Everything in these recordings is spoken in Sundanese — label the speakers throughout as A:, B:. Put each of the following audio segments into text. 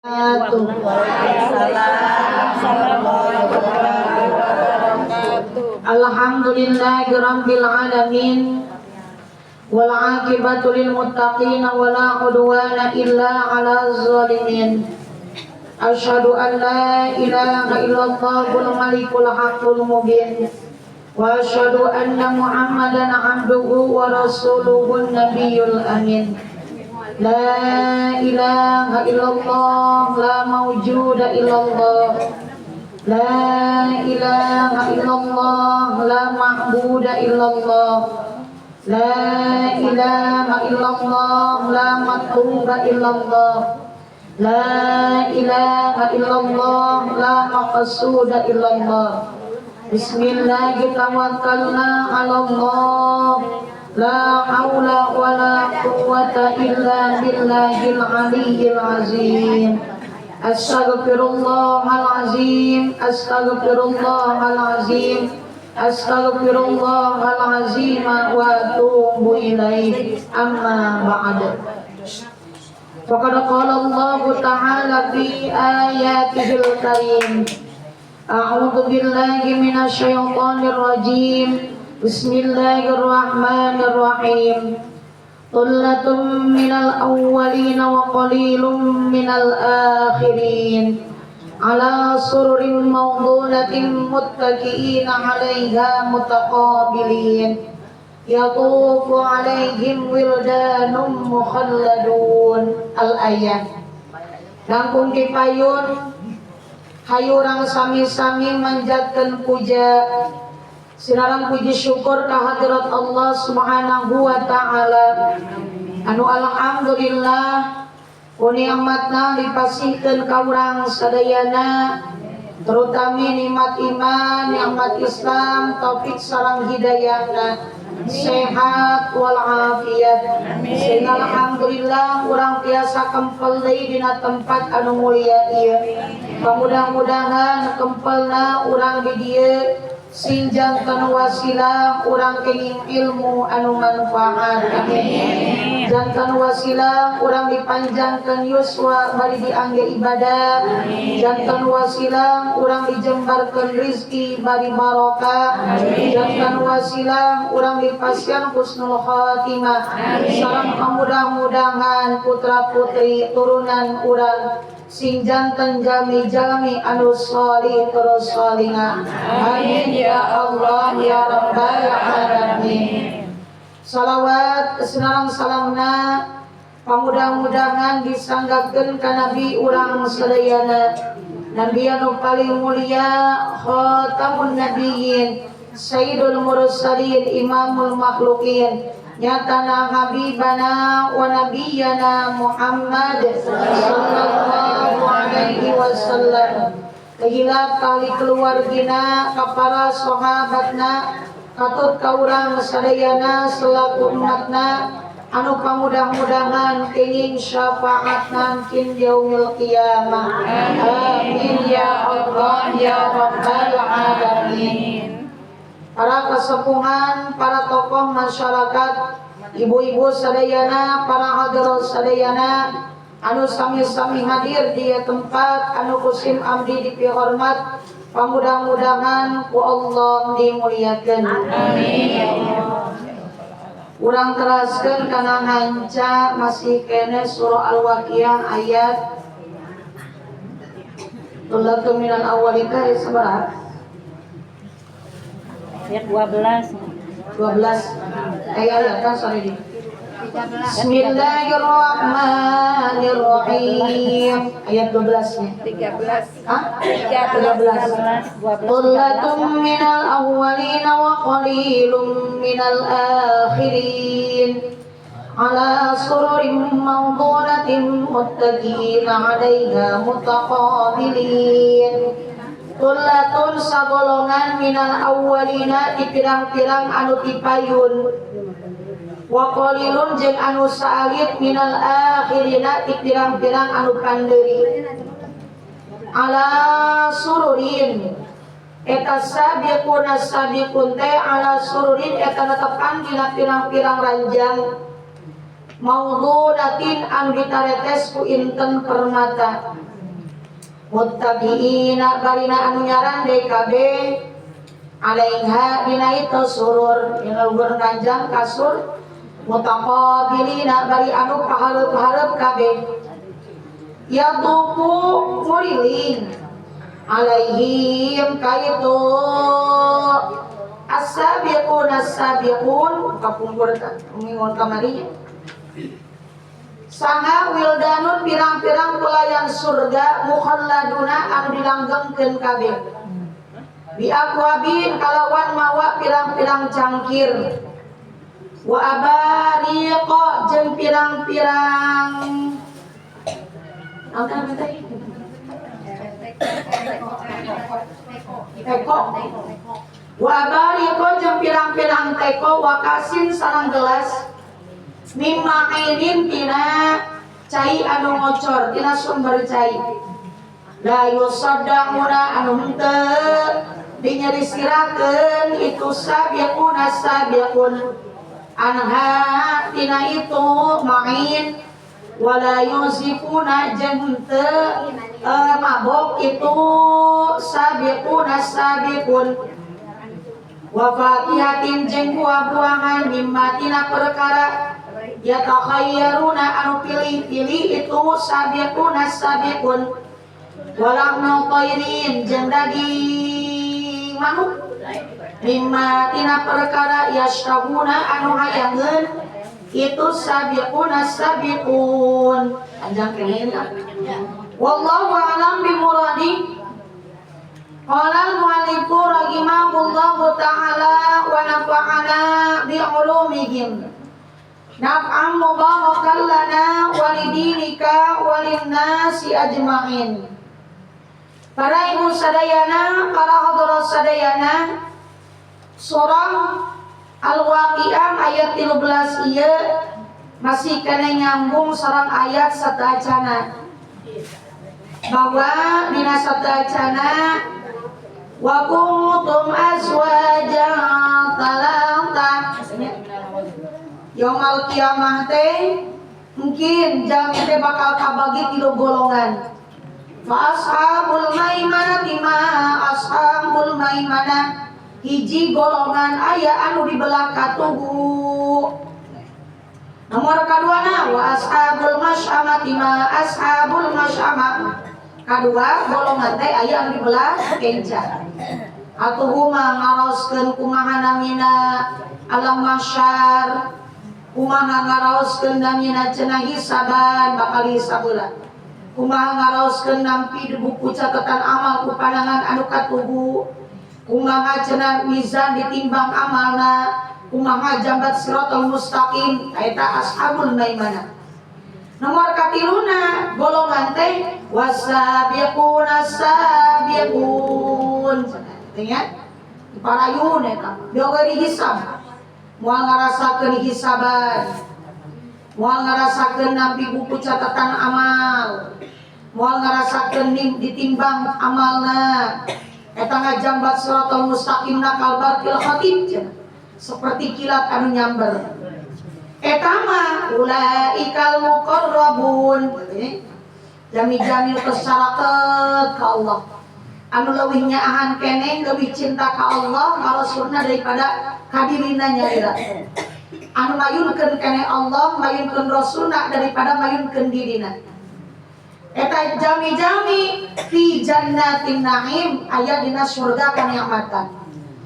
A: Waalaikumsalam warahmatullahi wabarakatuh.
B: Alhamdulillahi rabbil alamin wal 'aqibatu lil muttaqin wa la 'udwana illa 'alal zalimin. Asyhadu an la ilaha illallahul malikul haqqul mubin wa asyhadu anna Muhammadan 'abduhu wa rasuluhun nabiyyul amin. La ilaha illallah, la mawjuda illallah. La ilaha illallah, la ma'buda illallah. La ilaha illallah, la matluba illallah. La ilaha illallah, la maqsuda illallah. Bismillah tawakkalna 'ala Allah. La haula wa la quwwata illa billahil aliyyil azim. Astaghfirullahal azim, astaghfirullahal azim, astaghfirullahal azim wa atubu ilaih. Amma ba'd. Faqad qala Allah ta'ala fi ayatihil karim. A'udzu billahi minasy syaithanir rajim. Bismillahirrahmanirrahim. Thullatun minal awwalina wa qalilun minal akhirin. Ala sururin mawdunatin muttaki'ina 'alaiha mutaqabilin. Yatufu 'alaihim wildanun mukhalladun. Al-ayat. Langkung dipayun hayu urang sami-sami manjatkeun puja sinareng puji syukur kehadirat Allah Subhanahu wa Ta'ala anu alhamdulillah ku nikmatna dipasihkeun ka urang sadayana, terutama nikmat iman, nikmat Islam, taufik sareng hidayahna, sehat walafiat, sehingga alhamdulillah urang tiasa kempel deui dina tempat anu mulia ieu. Mudah-mudahan kempelna urang di dieu sing janten wasilah urang kenging ilmu anu manfaat, amin. Janten wasilah urang dipanjangkeun yuswa bari diangge ibadah. Janten wasilah urang dijembarkeun rizki bari barokah. Janten wasilah urang dipasihan husnul khatimah. Sareng mudah-mudahan putra putri turunan urang sing janten jalmi-jalmi anu sholih terus sholihah, amin ya Allah ya Rabbal alamin. Salawat sinareng salamna pamudah-mudahan disanggakeun ka nabi urang sadayana, nabi anu paling mulia, khatamun nabiyyin, sayyidul mursalin, imamul makhlukin, nyatana habibana wa nabiyana Muhammad sallallahu alaihi wasallam, kahilap kali keluargina, ka para sahabatna, katut ka urang sadayana selaku umatna anu pamudah-mudahan kenging syafaat nangkin yaumil qiyamah, amin ya Allah ya Rabbal alamin. Para kesepuhan, para tokoh masyarakat, ibu-ibu sadayana, para hadirin sadayana anu sami-sami hadir di tempat anu ku sim abdi dipihormat, pamudah-mudahan ku Allah dimuliakan.
A: Amin.
B: Urang teraskeun kana hanca masih kene surah Al-Waqiah ayat Thullatun minal awwalin teh sabaraha?
C: Ayat 12.
B: 12 ayat kan, sorry di. Bismillahirrahmanirrahim. Ayat 12 nya.
A: 13.
B: Hah?
A: 13.
B: 13.
C: 12.
B: Thullatun minal awwalin wa qalilun minal akhirin. Ala sururin mawdunatin muttaqiina 'alaiha mutaqabilin. Thullatun sagolongan, minal awwalina di pirang-pirang anu tipayun, wa qalilun jeung anu saalit, minal akhirina di pirang-pirang anu pandeuri, ala sururin eta sabiquna sabiqun teh ala sururin eta netepan dina pirang-pirang ranjang, maudhunatin anu ditaretes ku inten permata. Muttaqiina barina anu nyarande kabeh alaiha dina itu surur dina luhur nanjang kasur mutaqabilina bari anu pahareup-hareup kabeh yatufu muriling alaihim kaitu as-sabiqun as-sabiqun kapungkur ngingon kamari sanga wildanun pirang-pirang pelayan surga mukhalladuna anu dilanggengkeun kabeh bi akwabin kalawan mawa pirang-pirang cangkir wa abariqa jeung pirang-pirang naon teh teko wa abariqa jeung pirang-pirang teko wa kasin sareng gelas mimma ainin tina cai anu ngocor tina sumber cai la yusaddaquna anu henteu dinyerisirakeun itu sabiquna sabiqun anha tina itu ma'in wala yusifuna jeung henteu mabok itu sabiquna sabiqun wa fakihatin jeung buah-buahan mimma tina perkara yatakhayyaruna anu pilih-pilih itu sabiquna sabiqun walahmu tairin jeung daging manuk mimma tina perkara yashrabuna anu hayangeun itu sabiquna sabiqun panjang keneh wallahu a'lam bimuradi. Qala al-mu'allifu rahimahullahu ta'ala wa nafa'ana bi'ulumihim naf'an mubarakan lana walidinika walinnasi ajma'in. Para ibu sadayana, para hadirat sadayana, surah Al-Waqiah ayat 13 ieu masih kena nyambung sareng ayat satacana. Bahwa dina satacana wa kuntum azwajan talata. Yaumul kiamah teh mungkin jami teh bakal kabagi tilu golongan. Fa ashabul maimanah ma ashabul maimanah, hiji golongan aya anu dibelah katuhu. Nomor kaduana wa ashabul masyamah ma ashabul masyamah, kadua golongan teh aya anu dibelah kenca. Atuhu mah ngaraoskeun kumaha namina alam mahsyar, kumaha ngaraoskeun namina cenah hisaban bakal hisabeula, kumaha ngaraoskeun nampi buku catatan amal ku pandangan anu katuhu, kumaha cenah mizan ditimbang amalna, kumaha jambat siratal mustaqim, eta ashabul maimanah. Nomor katiluna golongan teh wasabiquna sabiqun, nya diparayun eta dioge dihisab, moal ngarasakeun hisaban, moal ngarasakeun nampi buku catatan amal, moal ngarasakeun ditimbang amalna, eta ngajambat siratal mustaqim nakal barqil khatib, seperti kilat anu nyamber. Eta mah ulaikal muqarrabun, jami-jami kesaraket ka Allah, anu leuwih nyaahan keneh leuwih cinta ka Allah ka Rasulna daripada kadirina nyalira, anu mayunkeun keneh Allah mayunkeun Rasulna daripada mayunkeun dirina. Eta jami-jami fi jannatin naim aya dina surga kanikmatan.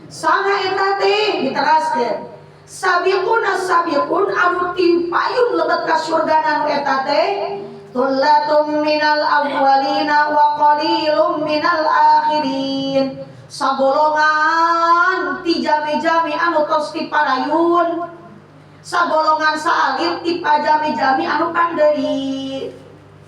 B: Saha eta teh diteraskeun sabiquna sabiqun anu timpayun lebet ka surga anu eta teh tullatum minal awwalina wa qalilum minal akhirin, sagolongan ti jami-jami anu tos tiparayun, sagolongan saalit ti pajami-jami anu pandeuri.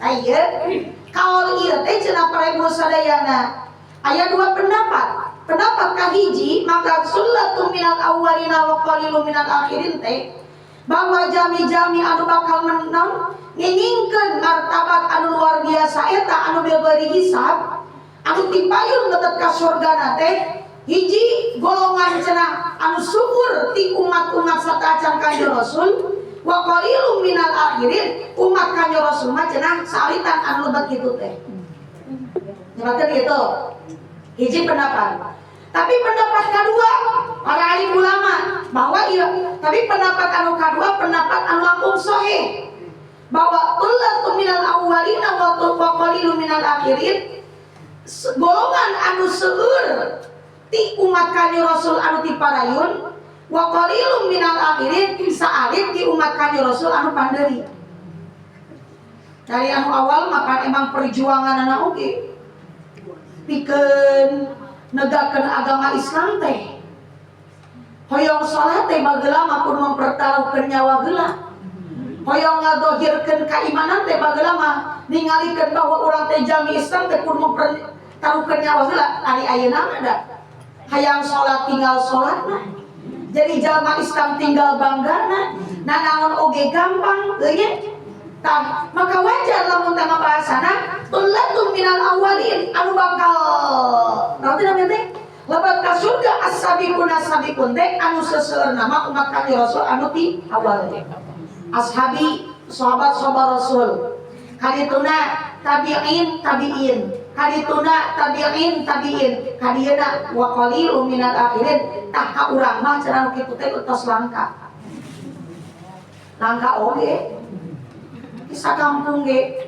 B: Aya kaol ieu teh cenah para ibu sadayana aya dua pendapat. Pendapat kahiji maka sullatum minal awwalina wa qalilum minal akhirin teh bahwa jami-jami anu bakal menang ngingingkeun martabat anu luar biasa eta anu beubeuri hisab anu tipayun lebet ka surgana teh hiji golongan cenah anu syukur ti umat-umat sateuacan Kanjeng Rasul wa qalilum minal akhirin, umat Kanjeng Rasul mah cenah saalitan anu lebet kitu teh. Nyebatkeun gitu. Hiji pendapat. Tapi pendapat kedua para alim ulama bahwa iya, tapi pendapat anu kedua, pendapat anu langkung sahih, bahwa qullatun minal awwalina wa qalilun minal akhirin, golongan anu seueur ti umat Kanjeng Rasul anu ti parayun, wa qalilun minal akhirin, saalit ti umat Kanjeng Rasul anu pandeuri. Dari anu awal maka emang perjuangan anak oge pikeun negakeun agama Islam teh, hoyong salat teh bageula mah pun mempertaruhkeun nyawa heula, hoyong ngadohirkeun keimanan teh bageula mah ningalikeun bahwa urang teh jalmi Islam teh pun mempertaruhkeun nyawa heula. Ari ayeuna mah da hayang salat tinggal salatna, jadi jalma Islam tinggal banggana, nanaon oge gampang teu nya. Tah, maka wajar lamun teh bahasana tullatun minal awwalin, anu bakal naon teh namanya teh lebat ka surga, as-sabiqun as-sabiqun teh anu seseueurna mah umat Kanjeng Rasul anu ti awal teh, ashabi, sahabat-sahabat Rasul, kadituna tabi'in tabi'in, kadituna tabi'in tabi'in, kadieuna wa qalilun minal akhirin. Tah, ka urang mah cenah nu kitu teh tos langka, langka oge di sakampung ge.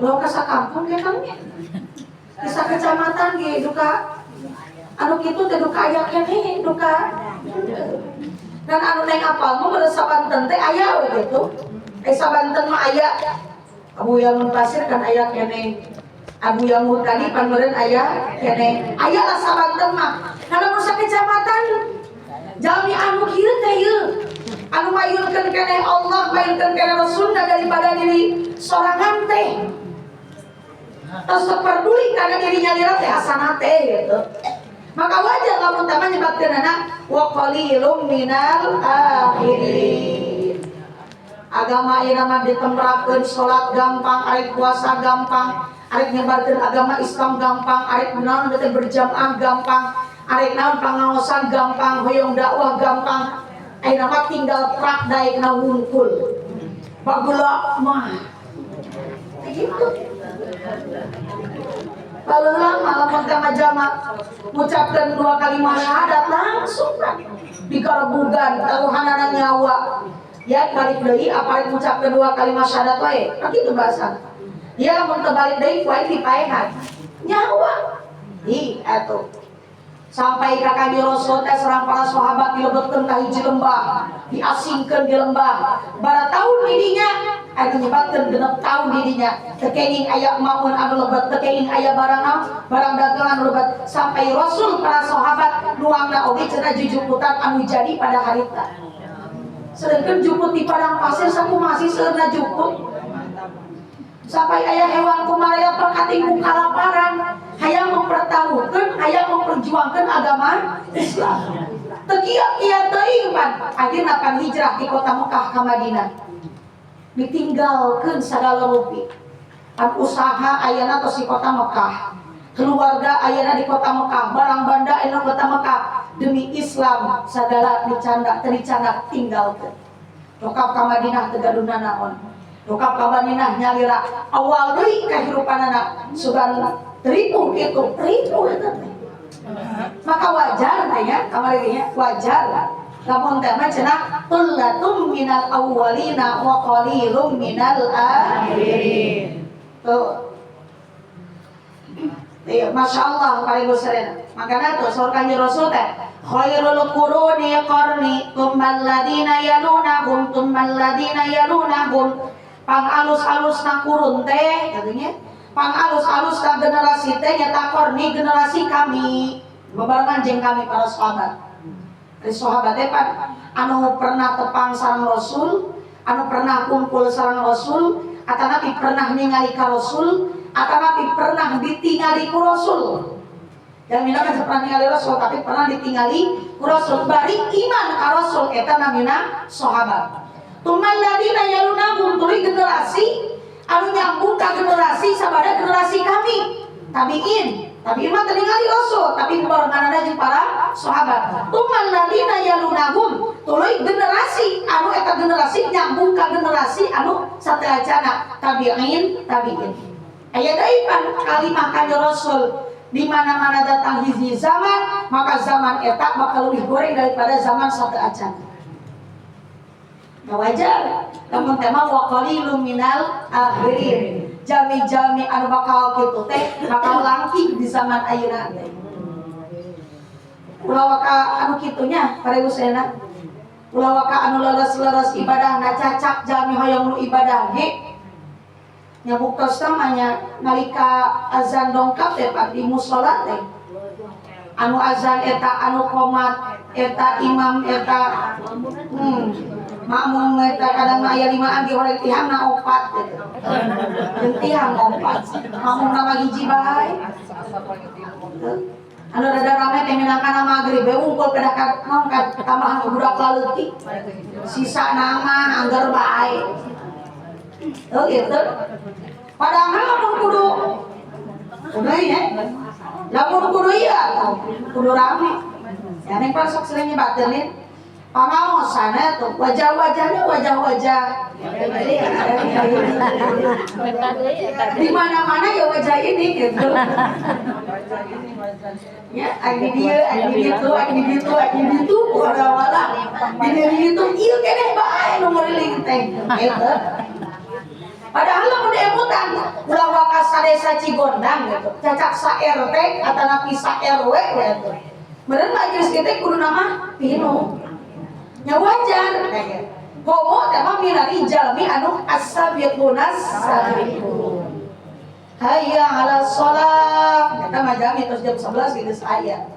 B: Lo ka sakampung ge kan nya, di sakecamatan ge duka anu kitu teh, duka aya keneh duka. Dan anu neng apal mah pada sabanten teh aya we gitu. Eh, sabanten mah aya Abu Yamun Pasir kan aya keneh, Abu Yamun tadi pan meureun aya keneh, aya lah sabanten mah. Nah, lamun sakecamatan jalmi anu kieu teh ieu anu mayunkeun keneh Allah, mayunkeun keneh Rasulna daripada diri sorangan teh, tos peduli karena diri nyalira teh asana teh gitu, maka wajar lamun teh nyebatkeun wa qalilum minal akhirin. Agama ieu mah ditembrakeun, salat gampang, arek puasa gampang, arek nyebarkeun agama Islam gampang, arek naon teh berjamaah gampang, arek naon pangaosan gampang, hoyong dakwah gampang. Ayeuna mah tinggal prak daekna wungkul. Bageula mah gitu. Baheula mah lamun teh jalma ngucapkeun dua kalimat syahadat langsung kan dikarebugan taruhanana nyawa. Ya balik deui apa rek ngucapkeun dua kalimat syahadat wae. Kan kitu bahasa. Ya lamun teu balik deui ku aing dipaehan. Nyawa. Ih atuh. Sampai ka Kanjeng Rasul teh serang para sahabat dilebetkeun ka hiji lembah, diasingkeun di lembah. Bara tahun didinya, aya nyebatkeun 6 tahun didinya. Teu kenging aya mamun anu lebet, teu kenging aya barang naon, barang dagangan anu lebet. Sampai Rasul para sahabat nuangna oge cenah jujuputan anu jadi pada harita. Sedangkan juput di padang pasir sakumaha sih seueurna juput. Sampai aya hewan kumaraya pakating ku kalaparan, hayang mempertaruhkan, hayang memperjuangkan agama Islam. Teu kiat-kiat teuing pan, akhirna pan hijrah di kota Mekah ka Madinah. Ditinggalkeun sagala rupi. Pan usaha ayana tos di kota Mekah. Keluarga ayana di kota Mekah, barang banda ayana di kota Mekah. Demi Islam sagala dicanda, teu dicanda tinggalkeun. Dongkap ka Madinah teu gaduh naon. Dongkap ka Madinah nyalira awal deui kahirupanana, sugan teripu kitu, teripu eta teh. Maka wajar teh nya, kamari nya wajar. Lamun teh mah cenah tullatum minal awwalina wa qalilum minal akhirin. Tuh. Iya, Masya Allah paling besar. Makanya tuh saur Kanjeng Rasul teh khairul quruni qarni tsummal ladina yalunahum tsummal ladina yalunahum. Pang alus-alus na kurun teh katanya, pang alus-alus na generasi teh nyata qarni, generasi kami, bebarengan jeung kami para sahabat. Dari sahabat teh pan anu pernah tepang sareng Rasul, anu pernah kumpul sareng Rasul, atanapi pernah ningali ka Rasul, atanapi pernah ditingali ku Rasul. Dan mina kan pernah ningali Rasul tapi pernah ditingali ku Rasul, bari iman ka Rasul, eta namina sahabat. Tumal ladina yalunahum, tuluy generasi anu nyambung ka generasi sabada generasi kami, tabiin. Tabiin mah teu ningali Rasul tapi barenganana jeung para sahabat. Tumal ladina yalunahum, tuluy generasi anu eta generasi nyambung ka generasi anu sateuacana, tabiin tabiin. Aya deui Tapi pan kalimah Kanjeng Rasul di mana-mana datang hiji zaman, maka zaman eta bakal lebih goreng daripada zaman sateuacan. Nah, wajar. Namun tema wa qalilum minal akhirin. Jalmi-jalmi anu bakal kitu teh bakal langkih di zaman ayeuna teh. Ulah waka anu kitunya para ibu sadayana. Ulah waka anu leres-leres ibadah ngacacak jalmi hoyong nu ibadah ge. Nya buktosna mah nya nalika azan dongkap teh, Pak, di musola teh. Anu azan eta, anu qomat eta, imam eta, makmum eta kadang mah aya limaan di horeng tihangna opat gitu. Jeung tihang opat. Makmumna mah hiji bae. Anu rada rame teh minangkana magrib we wungkul pedah ka naon ka tambahan budak laleutik. Sisa nama anggar bae. Oh gitu. Padahal lamun kudu kudu ya. Lamun kudu iya, kudu rame. Ya neng pan sok sering nyebatkeun pangaosan tuh wajah-wajahnya wajah-wajah di mana-mana ya, wajah ini gitu ya, agi dia, agi gitu, agi gitu, agi gitu, wala di dia itu ieu keneh bae nu nguriling teh gitu. Padahal lamun diemutan ulah waka sadesa Cigondang gitu, cacak sa RT atanapi sa RW gitu. Meureun majelis kita kudu nama pinu. Nya wajar. Komo teh mah milari jalmi anu as-sabiqunas sabiqun. Hayya 'ala sholat. Eta mah jalmi terus jam 11 gitu aya.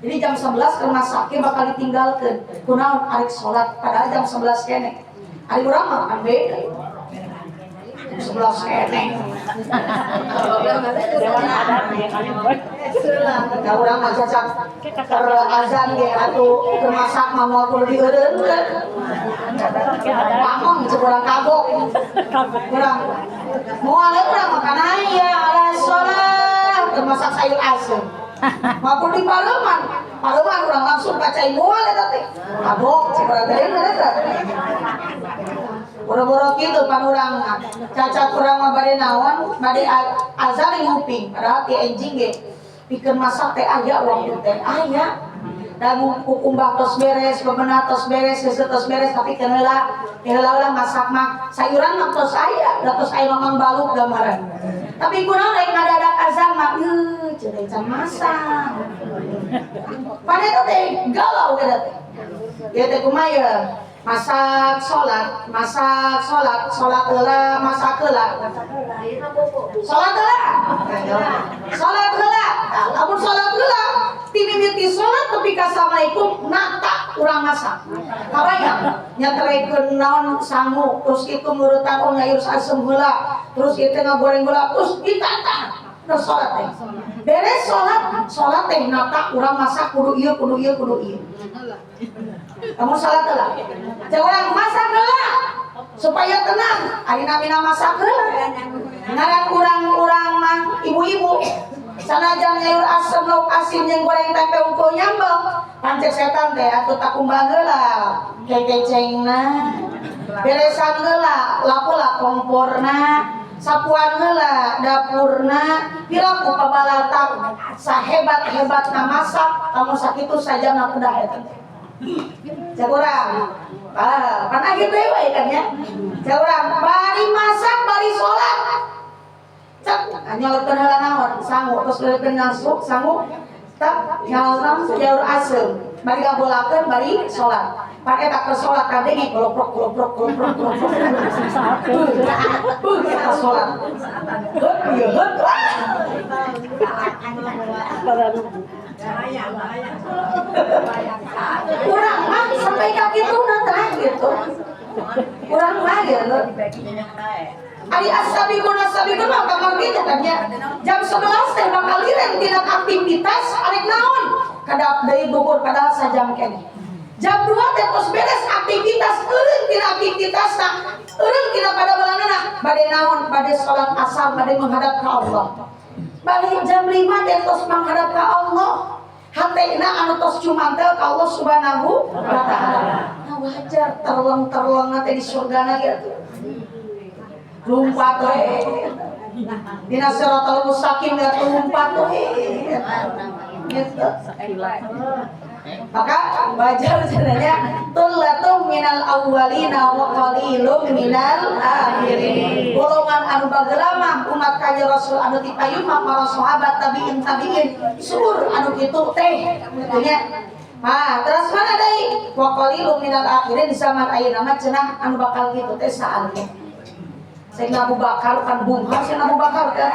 B: Jadi jam 11 ke rumah sakit bakal ditinggalkeun. Kunaon? Arek sholat, padahal jam 11 keneh. Ari urang mah kan beda. Jam 11 keneh.
A: Dewan adat ya kali.
B: Da urang mah cacak keur azan ge atuh keur masak mah moal kudu dieureunkeun. Pamong cek urang, kagok. Urang moal urang makan hayya 'ala sholat keur masak sayur asem. Moal kudu dipareuman. Pareuman urang langsung ka cai, moal eta teh. Kagok cek urang teh eta. Boro-boro kitu pan urang mah. Cacat urang mah bade naon, bade azan nguping, padahal ti enjing ge pikeun masak teh aya waktu teh aya. Dan kukumbah tos beres, bebenah tos beres, hese tos beres, tapi keun heula masak mah sayuran mah tos aya, da tos aya mamang baluk gambaran. Tapi kunaon rek ngadadak azan mah, eueuh ceuk can masak. Pan eta teh galau eta teh. Ya teh kumaha ya? Masak sholat, masak sholat, sholat heula, masak heula. Sholat heula. Sholat heula. Lamun sholat heula, ti mimiti sholat tepi ka assalamualaikum nata urang masak. Kabayang nyeterekeun naon sangu, terus itu ngurutan, oh nyayur asem heula, terus itu ngagoreng heula, terus ditata. Terus sholat teh. Beres sholat, sholat teh nata urang masak kudu ieu, kudu ieu, kudu ieu. Kamu sholat heula. Cek urang masak heula supaya tenang. Ari namina masak heula. Ngaran urang-urang mah ibu-ibu. Sanajan nyayur asem, lauk asin jeung goreng tempe unggul nyambel. Pancek setan teh atuh takumbang heula. Kekecengna. Beresan heula, lapula komporna. Sapuan heula dapurna, piraku pabalatak sahebat-hebatna masak, kamu sakitu saja pedah eta teh. Cek urang, ah, kan akhir deui we kan ya. Cek urang bari masak bari salat. Cek nyolotkeun heula naon? Sangu, terus leukeun ngasuk sangu, tak nyalon sayur asem. Bari ngabolakeun bari salat. Pan eta keur salat kadenge goloprok goloprok goloprok goloprok. Beuh, eta salat. Heut ieu heut. Ah. Urang mah sampai ka kituna tah gitu. Urang mah gitu. Ari as-sabiqun as-sabiqun mah kamar gitu kan ya. Jam 11 teh bakal liren tina aktivitas arek naon? Kadap deui duhur padahal sajam keneh. Jam 2 teh tos beres aktivitas, eureun tina aktivitasna, eureun tina padamelanna, bade naon? Bade salat asar, bade menghadap ka Allah. Balik jam 5 teh tos menghadap ka Allah. Hatena anu tos cumantel ka Allah Subhanahu wa taala. Nah wajar terleng-terleng teh di surgana gitu. Lumpat we. Dina siratal mustaqim da tumpat tuh gitu. Maka wajar sebenarnya thullatun minal awwalina wa qalilum minal akhirin. Golongan anu bageula mah umat Kanjeng Rasul anu ti payun mah para sahabat, tabiin, tabiin, seueur anu kitu teh kitu nya. Nah, terus mana deui? Wa qalilum minal akhirin, di zaman ayeuna mah cenah anu bakal kitu teh saalit. Sayyidina Abu Bakar kan bunghar Sayyidina Abu Bakar teh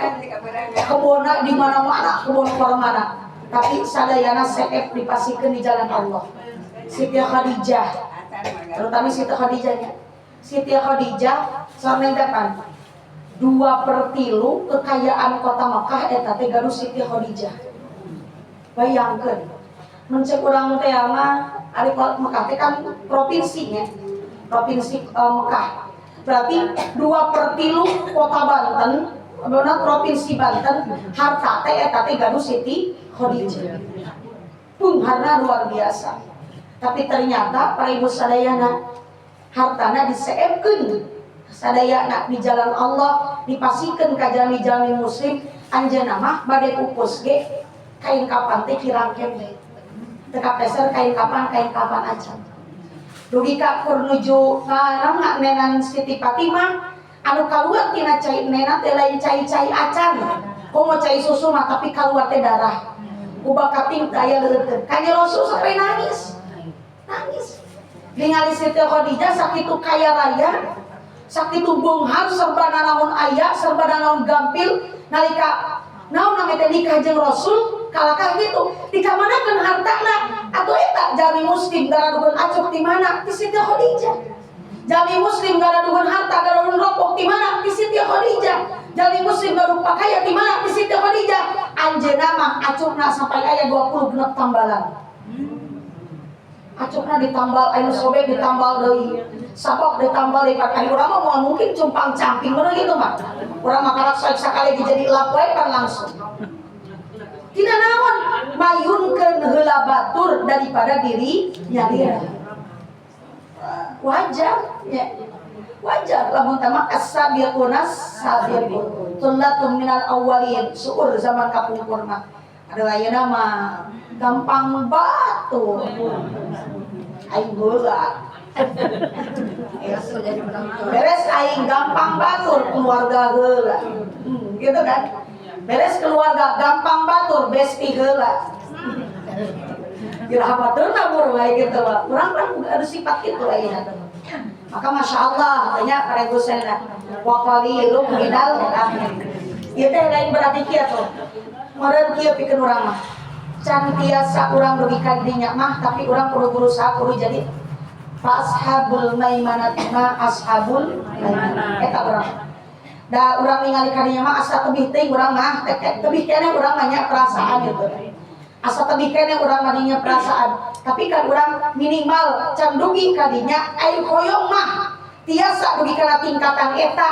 B: kebona di mana-mana, kebon mana. Tapi sadayana seep dipasihkeun di jalan Allah. Siti Khadijah, terutama Siti Khadijahnya. Siti Khadijah sampai kapan? 2/3 kekayaan kota Mekah eta teh gaduh Siti Khadijah. Bayangkeun. Mun cek urang teh mah ari Mekah teh kan provinsinya. Provinsi Mekah. Berarti 2/3 kota Banten, benar provinsi Banten, harta teh eta teh gaduh Siti Khadijah. Pungharna luar biasa. Tapi ternyata para ibu sadayana hartana diseepkeun sadayana di jalan Allah, dipasihkeun ka jalmi-jalmi muslim. Anjeunna mah bade pupus ge kain kapan teh kirang keneh. Teu kapeser kain kapan, kain kapan acan. Dugi ka kur nuju ngaran nenan Siti Fatimah, anu kaluar tina cai nena teh lain cai-cai acan. Komo cai susu mah, tapi kaluar teh darah. Ubah kaping teu aya leuteun. Kanjeng Rasul sampai nangis. Nangis. Ningali Siti Khadijah sakitu kaya raya, sakitu beunghar, serba nanaon aya, serba nanaon gampil, nalika naon namanya teh nikah jeung Rasul, kalakah gitu. Dikamanakeun hartana? Atuh eta jalmi muslim garaduheun acuk di mana? Di Siti Khadijah. Jalmi muslim garaduheun harta, garaduheun rokok di mana? Di Siti Khadijah. Jalmi muslim gaduh pakaian di mana? Di Siti Khadijah. Anjeunna mah acukna sampai aya 26 tambalan. Acukna ditambal, anu sobek ditambal deui. Sapok ditambal deui. Ari urang mah moal mungkin cumpang camping bener gitu mah. Urang mah karak saek sakali jadi lap wae kan langsung. Tina naon mayunkeun heula batur daripada diri nyalira. Wajar ya. Wajar lamun tama as-sabiquna sabiqun. Thullatun minal awwalin, seueur zaman kapungkur mah. Ada ayeuna mah gampang batur. Aing heula. Beres aing gampang batur, keluarga heula. Gitu kan? Beres keluarga gampang batur, besti heula. Kira baturna buru wae gitu mah. Urang kan ada sifat itu ayeuna teh. Maka masya Allah, katanya para gusena wa qalilum minal akhirin. Ieu teh lain berarti kieu tuh. Meureun kieu pikeun urang mah. Can tiasa urang dugi ka dinya mah, tapi urang kudu berusaha, kudu jadi ashabul maimanah ma ashabul maimanah. Eta urang. Da urang ningali ka dinya mah asa tebih teuing urang mah, tebih keneh urang mah nya perasaan gitu. Asa tebih keneh urang mah dinya perasaan. Tapi kan urang minimal can dugi ka dinya, ayo hoyong mah tiasa dugi kana tingkatan eta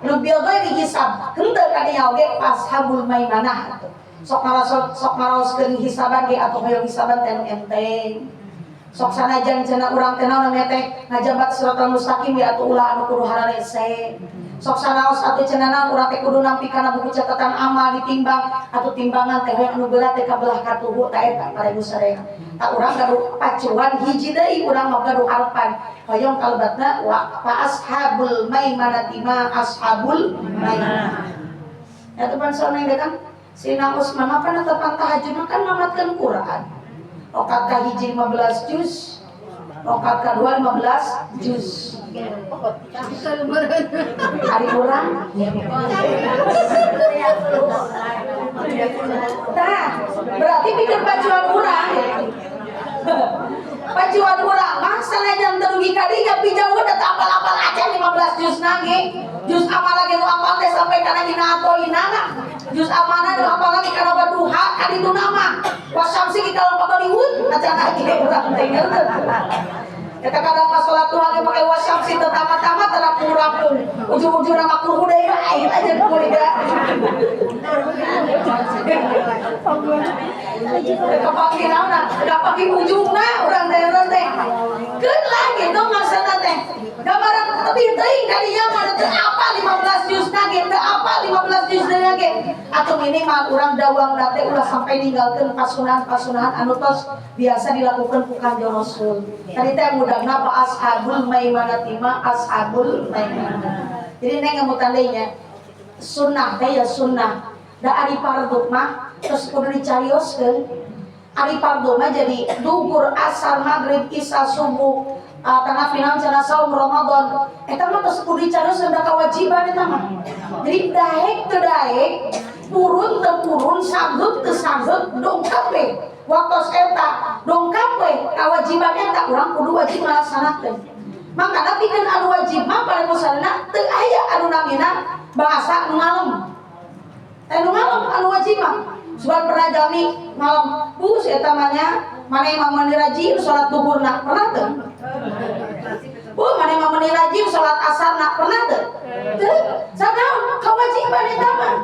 B: nu bil ghairi hisab. Henteu ka dinya oge ashabul maimanah atuh. Sok ngaraos, sok ngaraoskeun hisaban ge atuh hoyong hisaban teh nu enteng. Sok sanajan cenah urang teh naon namanya teh ngajabat siratal mustaqim ya atuh ulah anu kudu hararese. Sok sanaos atuh cenah naon urang teh kudu nampi kana buku catatan amal ditimbang atuh timbangan teh hoyong anu berat teh kabelah katuhu ta eta para ibu sadaya. Ta urang gaduh pacuan hiji deui, urang mah gaduh harapan hoyong kalbatna wa fa ashabul maimanati ma ashabul maimanah. Ya teman sauna kan Sina Usman mah kan tepan tahajud mah kan mamatkeun Quran. Rokat kahiji 15 juz, rokat kedua 15 juz. Hari urang. Nah, berarti pikir pacuan urang. Pacuan urang mah sanajan teu dugi ka dinya pijauh da apal-apal acan 15 juz nage. Juz amal lagi nu apal teh sampai kana dina atoinana. Juz amanah nu apal lagi kana baduha ka ditu nama. Wasamsi kita lupa baliwut acan lagi urang teh ngerti. Eta kadang mah salat duha ge make wasyamsi teu tamat-tamat, rampung-rampung. Ujung-ujungna mah kulhu deui lain aja kuliah. Kapanggih naonna? Kapanggih ujungna urang teh urang teh. Keun lah gitu maksudna teh. Gambaran tebih teuing ka dinya mah teu apa 15 juzna ge, teu apa 15 juzna ge. Atau minimal urang dawang teh ulah sampai ninggalkeun pasunahan-pasunahan anu tos biasa dilakukan ku Kanjeng Rasul. Tadi teh mudahna pa ashabul maimanati ma ashabul maimanah. Jadi neng ngemutan deui nya. Sunnah teh ya sunnah. Da ari fardhu mah terus kudu dicarioskeun. Ari fardhu mah jadi duhur, asar, maghrib, isya, subuh, tengah final cenah saum Ramadan. Eta mah terus kudu dicarioskeun da kewajiban eta mah. Jadi daek teu daek, purun teu purun, sanggup teu sanggup, dongkap we. Waktos eta dongkap we kewajiban eta urang kudu wajib ngalaksanakeun. Maka pikeun anu wajib mah pada musana teu aya anu namina bahasa nu ngalem. Anu ngalem anu wajib mah. Sebab pernah jami ngalem, bus eta mah nya maneh mah meuni rajin salat duhurna, pernah teu? Bu, maneh mah meuni rajin salat asarna, pernah teu? Teu. Sanaon kewajiban eta mah.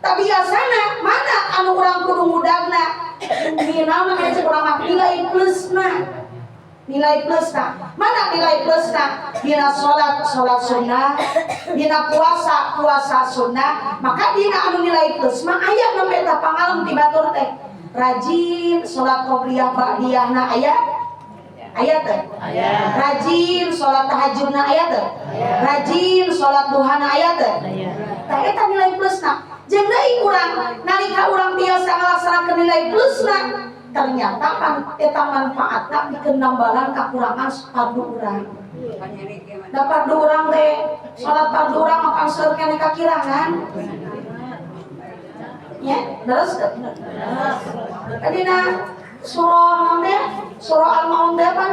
B: Tapi biasana mana anu urang kudu mudagna? Ninaon kana cek urang mah nilai plusna. Nilai plusna. Mana nilai plusna? Dina salat, salat sunnah, dina puasa, puasa sunnah. Maka dina anu nilai plus mah aya nembe eta pangalem ti batur teh. Rajin salat qobliyah ba'diyahna aya? Aya teh?
A: Aya.
B: Rajin salat tahajudna aya teh? Rajin salat duhana aya teh? Tah eta nilai plusna. Jeung deui urang nalika urang biasa ngalaksanakeun nilai plusna, ternyata kan eta manfaatna pikeun nambalan kakurangan fardu urang. Da fardu urang teh salat fardu urang mah pan seueur keneh kakirangan. Ya, terus tadina surah naon teh? Surah Al-Maun teh pan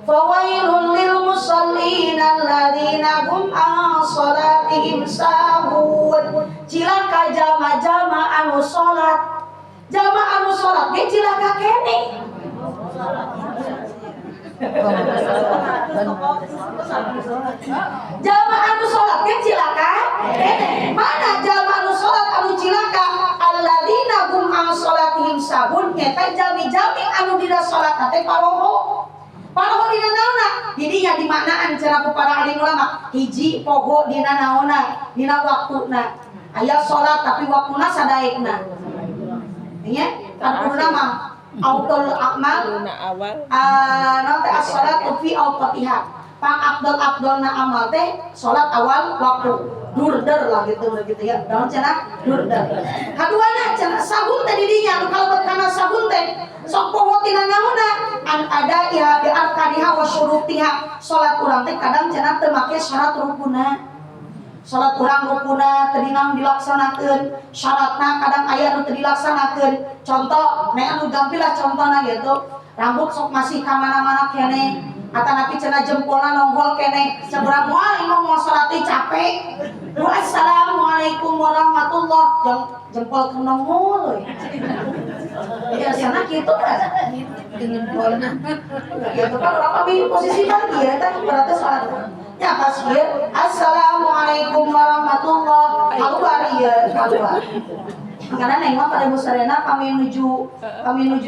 B: fawailul lil musallin alladzina hum an salatihim sahun. Cilaka jalma-jalma anu salat. Jalma anu salat ge cilaka keneh. Jalma anu salat ge cilaka keneh. Mana jalma anu salat anu cilaka? Alladzina hum an salatihim sahun nyata jalmi-jalmi anu dina salat teh paroho. Paroho dina naonna? Didinya dimaknaan cenah ku para alim ulama. Hiji poho dina naonna? Dina waktuna. Aya salat tapi waktuna sadaekna. Nya, kan kuduna mah autul a'mal
A: awal.
B: Naon teh as-salatu fi awqatiha. Pang abdol-abdolna amal teh salat awal waktu. Durder lah gitu gitu ya. Naon cenah durder. Kaduana cenah sahun teh didinya anu kalebet kana sahun teh sok poho tina naonna an ada iha bi arkaniha wa syurutiha. Salat urang teh kadang cenah teu make syarat rukuna. Salat urang rukuna teu dinang dilaksanakeun, syaratna kadang aya nu teu dilaksanakeun. Contoh, nek anu gampil lah contohna gitu. Rambut sok masih ka mana-mana keneh. Atanapi cenah jempolna nonggol keneh. Cek urang moal imah moal salat teh capek. Wassalamualaikum warahmatullah. Jempol ke nongol we. Ya sana kitu kan.
A: Jempolna.
B: Gitu kan urang mah posisi kan ieu teh berarti salat. Ya pas ieu assalamualaikum warahmatullah. Keluar ieu keluar. Karena neng mah pada musarena kami nuju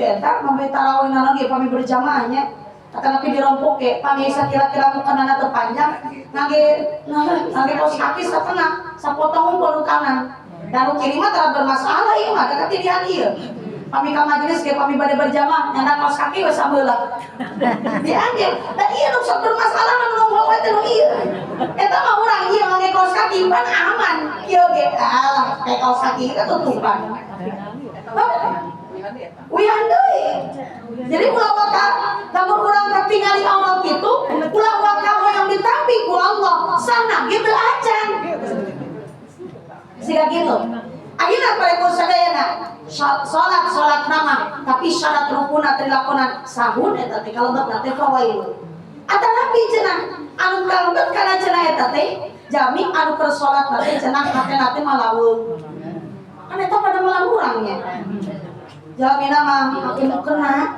B: eta pami tarawih lagi pami berjamaahnya. Tetapi dirompok ge pami sakira-kira mukanana teu panjang ngangge ngangge kos kaki satengah sapotong unggul nu kanan. Dan nu kiri mah tara bermasalah ieu mah da katidian ieu. Pami ka majelis ge pami bade berjamaah nyandak kos kaki we sabeula. Diangge da ieu nu sok bermasalah mah nu nongol we teh nu ieu. Eta mah urang ieu ngangge kaos kaki pan aman. Ieu ge alah kayak kaos kaki ketutupan. Wihan deui. Jadi ulah waka lamun urang katingali aurat kitu, ulah waka hoyong ditampi ku Allah, sana gitu acan. Siga kitu. Ayeuna pare sadayana salat salat nama tapi syarat rukuna teu dilakonan sahun eta teh kalebetna teh fawailun. Atanapi cenah anu kalebet kana cenah eta teh jami anu keur salat teh cenah hatena teh malaweung. Kan eta pada malah urangnya. Jamina mah aku mau kena.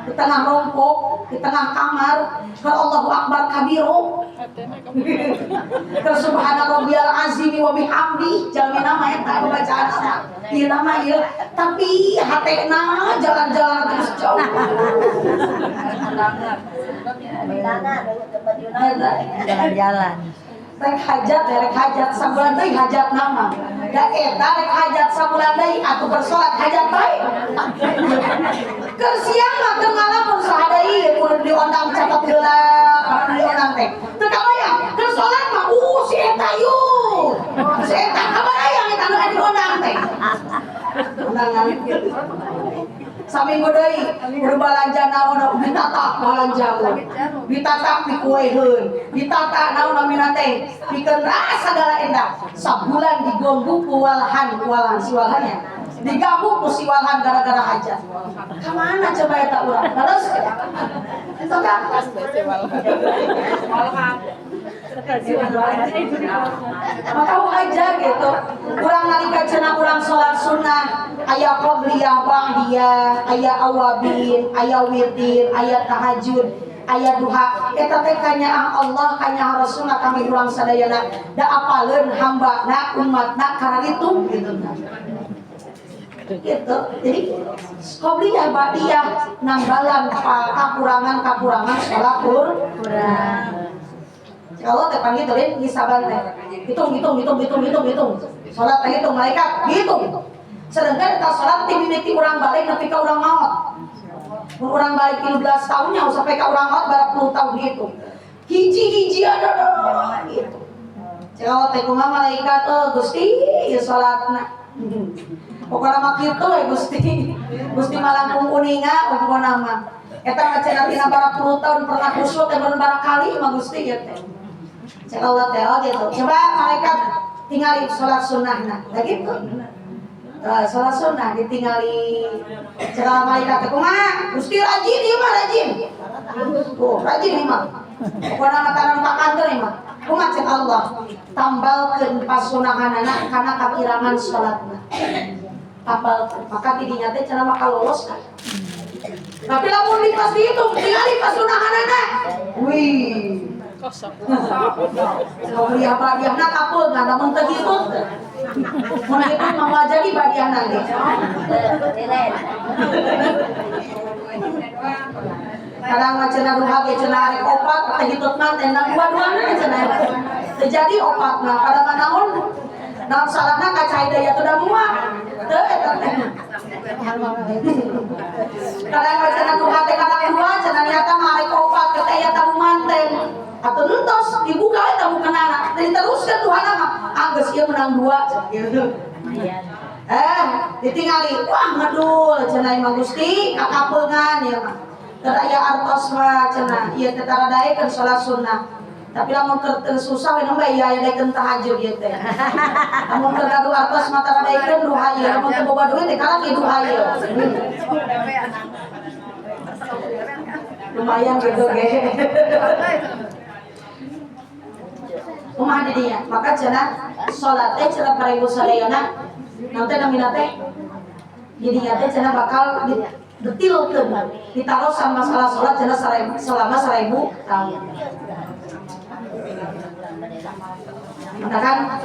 B: Di tengah rompok, di tengah kamar, keur Allahu Akbar kabiro. Keur subhana rabbiyal azimi wa bihamdi, jalmina mah eta bacaanna. Ieu nama ieu, tapi hatena jalan-jalan terus jauh.
A: Jalan-jalan.
B: Rek hajat sabulan deui hajat nama. Da eta rek hajat sabulan deui atuh bersolat hajat bae. Keur siang mah teu ngalamun saha deui kudu diondang catet heula, kudu diondang teh. Teu kabayang, keur salat mah si eta yeuh. Si eta kabayang eta nu diondang teh. Undangan. Saminggu deui kudu balanja naon ditata balanja ditata pikueheun ditata naon namina teh pikeun rasa segala endah sabulan digonggu ku walhan walhan si walhannya diganggu ku si walhan gara-gara hajat ka mana coba eta urang terus itu kan maka wajar gitu urang nalika cenah urang salat sunnah aya qobliyah ba'diyah aya awabin aya witir aya tahajud aya duha eta teh kanyaah Allah kanyaah Rasulna kami urang sadayana da apaleun hamba na umatna kararitu gitu gitu. Jadi qobliyah ba'diyah nambalan kakurangan-kakurangan salat urang. Kalau teh panggil tuh hisaban teh hitung hitung hitung hitung hitung hitung salat teh hitung malaikat hitung. Sedangkan eta salat ti mimiti urang balik nepi ka urang maot. Mun urang balik 13 tahunnya sampai ka urang maot barang puluh tahun dihitung. Hiji-hiji ada gitu. Kalau teh kumaha malaikat oh Gusti ieu salatna. Pokona mah kitu we Gusti. Gusti malangkung uninga pokona mah. Eta mah cenah tina barang puluh tahun pernah khusyuk teh barang kali mah Gusti ieu teh. Cek Allah teh oh gitu. Coba malaikat tingali salat sunnahna. Nah gitu. Salat sunnah ditingali. Cek malaikat teh kumaha? Gusti rajin ieu mah rajin. Oh, rajin ieu mah. Pokona mah tanam ka kantor ieu mah. Kumaha cek Allah? Tambalkeun pasunahanana kana kakirangan salatna. Tambalkeun. Maka tidinya teh cenah mah lolos kan. Tapi lamun pas dihitung tingali pasunahanana. Wih. Kosong. Qobliyah ba'diyahna kapeungan lamun teu hitut. Mun hitut mah moal jadi ba'diyahna ge. Kadang mah cenah duha ge cenah arek opat teh hitut mah teh nang dua-duana cenah. Teu jadi opat mah pada mah naon? Naon salahna ka cai daya teu da moal. Teu eta teh. Kadang mah cenah duha teh kadang dua cenah niatna mah arek opat ke teh aya tamu manten. Atau entos dibuka we tamu kenana. Diteruskeun duhana mah ah geus ieu menang dua gitu. Ditingali wah ngedul cenah imah Gusti kakapeungan ieu mah. Teu aya artos mah cenah ieu teh tara daekeun salat sunnah. Tapi lamun keur teu susah we nembe ieu aya daekeun tahajud ieu teh. Lamun keur gaduh artos mah tara daekeun duha ieu, lamun teu boga duit teh kalah duha ieu. Lumayan gitu ge. Kumaha di dinya? Maka cenah salat teh cenah para ibu sadayana nanti namina teh di dinya teh cenah bakal detilkeun ditaruh sama masalah salat cenah selama 1000 tahun. Maka kan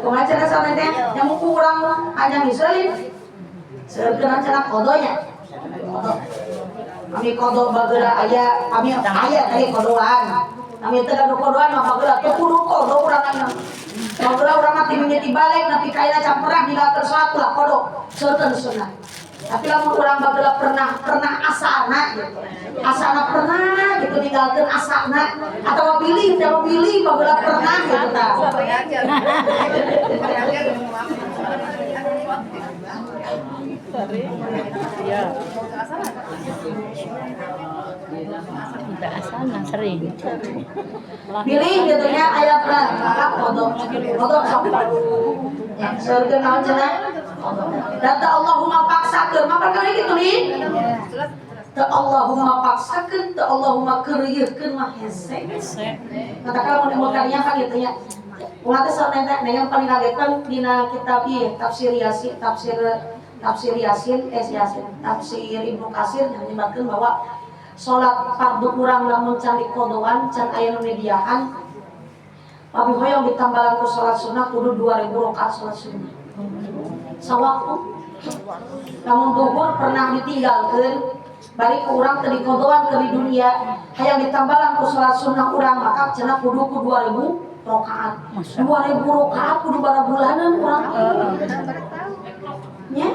B: kumaha cenah salat teh yang kurang hanya misalin seukeun cenah kodonya. Kodo. Kami kodo bageura aya kami aya tadi kodoan. Kami teh gaduh kodoan mah bageura teu kudu kodo urang mah. Bageura urang mah ti mimiti balik nepi ka ayeuna can pernah ninggalkeun salat lah kodo seukeun sunnah. Tapi lamun urang bageula pernah asana gitu. Asana pernah gitu ninggalkeun asana atawa pilih teh pilih bageula pernah gitu tah.
A: Enggak asana sering.
B: Pilih gitu nya aya pernah maka kodo. Kodo sok. Seukeun naon cenah? Data Allahumma paksakeun, maka kali kitu lin. Teu Allahumma paksakeun, teu Allahumma keureuyeurkeun mah hese. Katakan mun emot kalinya kan gitu nya. Ulah teh sanes teh yang paling kaget kan dina kitab ieu tafsir Yasin, tafsir Tafsir Yasin, Yasin, tafsir Ibnu Katsir yang menyebutkan bahwa salat fardu urang lamun can dikodoan, can aya nu mediaan, tapi hoyong ditambahan ku salat sunnah kudu 2000 rakaat salat sunnah. Sawaktu. Lamun duhur pernah ditinggalkeun, balik ku urang teu dikodoan ke di dunia, hayang ditambahan ku salat sunnah urang, maka cenah kudu ku 2000 rakaat. 2000 rakaat kudu barabulanan urang. Nya?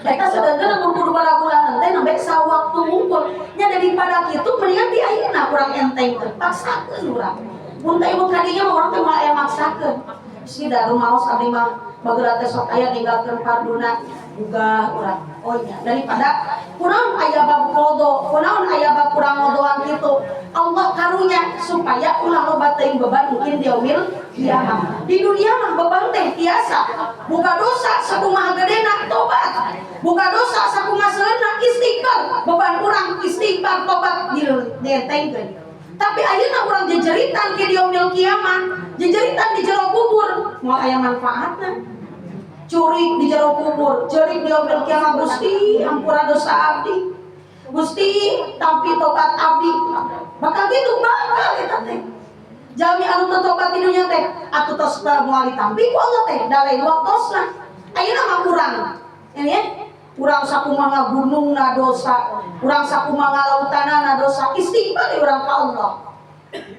B: Eta sedangkan lamun kudu barabulanan teh nembe sawaktu ngumpul. Nya daripada kitu mendingan di ayeuna urang entengkeun, paksakeun urang. Mun teh ibu kadinya mah urang teh moal aya maksakeun. Si da rumaos abdi mah bageula teh sok aya ninggalkeun farduna gugah urang. Oh iya, daripada kunaon aya bab qada, kunaon aya bab kurang ngodoan kitu. Allah karunya supaya ulah loba teuing beban mungkin di yaumil kiamat. Di dunia mah beban teh biasa. Buka dosa sakumaha gedena tobat. Buka dosa sakumaha seueurna istighfar. Beban urang istighfar tobat dientengkeun. Tapi ayeuna urang jejeritan ke di yaumil kiamat, jejeritan di jero kubur, moal aya manfaatna. Curik di jero kubur, cerik di yaumil kiamat, Gusti ampura dosa abdi. Gusti tapi tobat abdi. Bakal gitu bakal eta teh. Jalmi anu teu tobat di dunya teh atuh tos moal ditampi ku Allah teh, da lain waktosna. Ayeuna mah urang. Ya, ya? Urang sakumaha gunungna dosa, urang sakumaha lautanana dosa, istighfar urang ka Allah.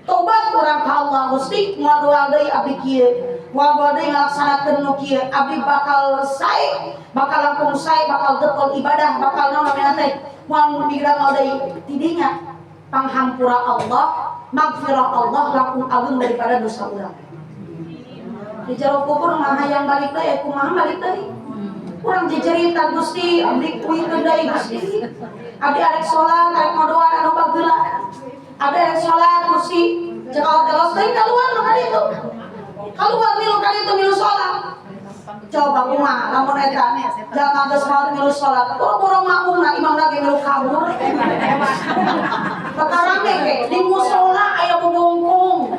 B: Tobat urang ka Allah, Gusti moal doa deui abdi kieu. Moal doa deui ngalaksanakeun nu kieu, abdi bakal sae, bakal langkung sae, bakal getol ibadah, bakal naon namanya teh. Moal migrang deui tidinya panghampura Allah, magfirah Allah langkung agung daripada dosa urang. Di jero kubur mah hayang balik deui, kumaha balik deui? Urang jejeritan Gusti, abdi kuingkeun deui Gusti. Abdi arek salat, arek ngodoan anu bageula. Abdi arek salat Gusti, cek Allah teh los teuing kaluar mah ka ditu. Kaluar milu ka ditu milu salat. Coba kumaha lamun eta jalma geus maot milu salat, boro-boro makmumna imam lagi milu kabur. Bakal rame ge di musola aya bubungkung.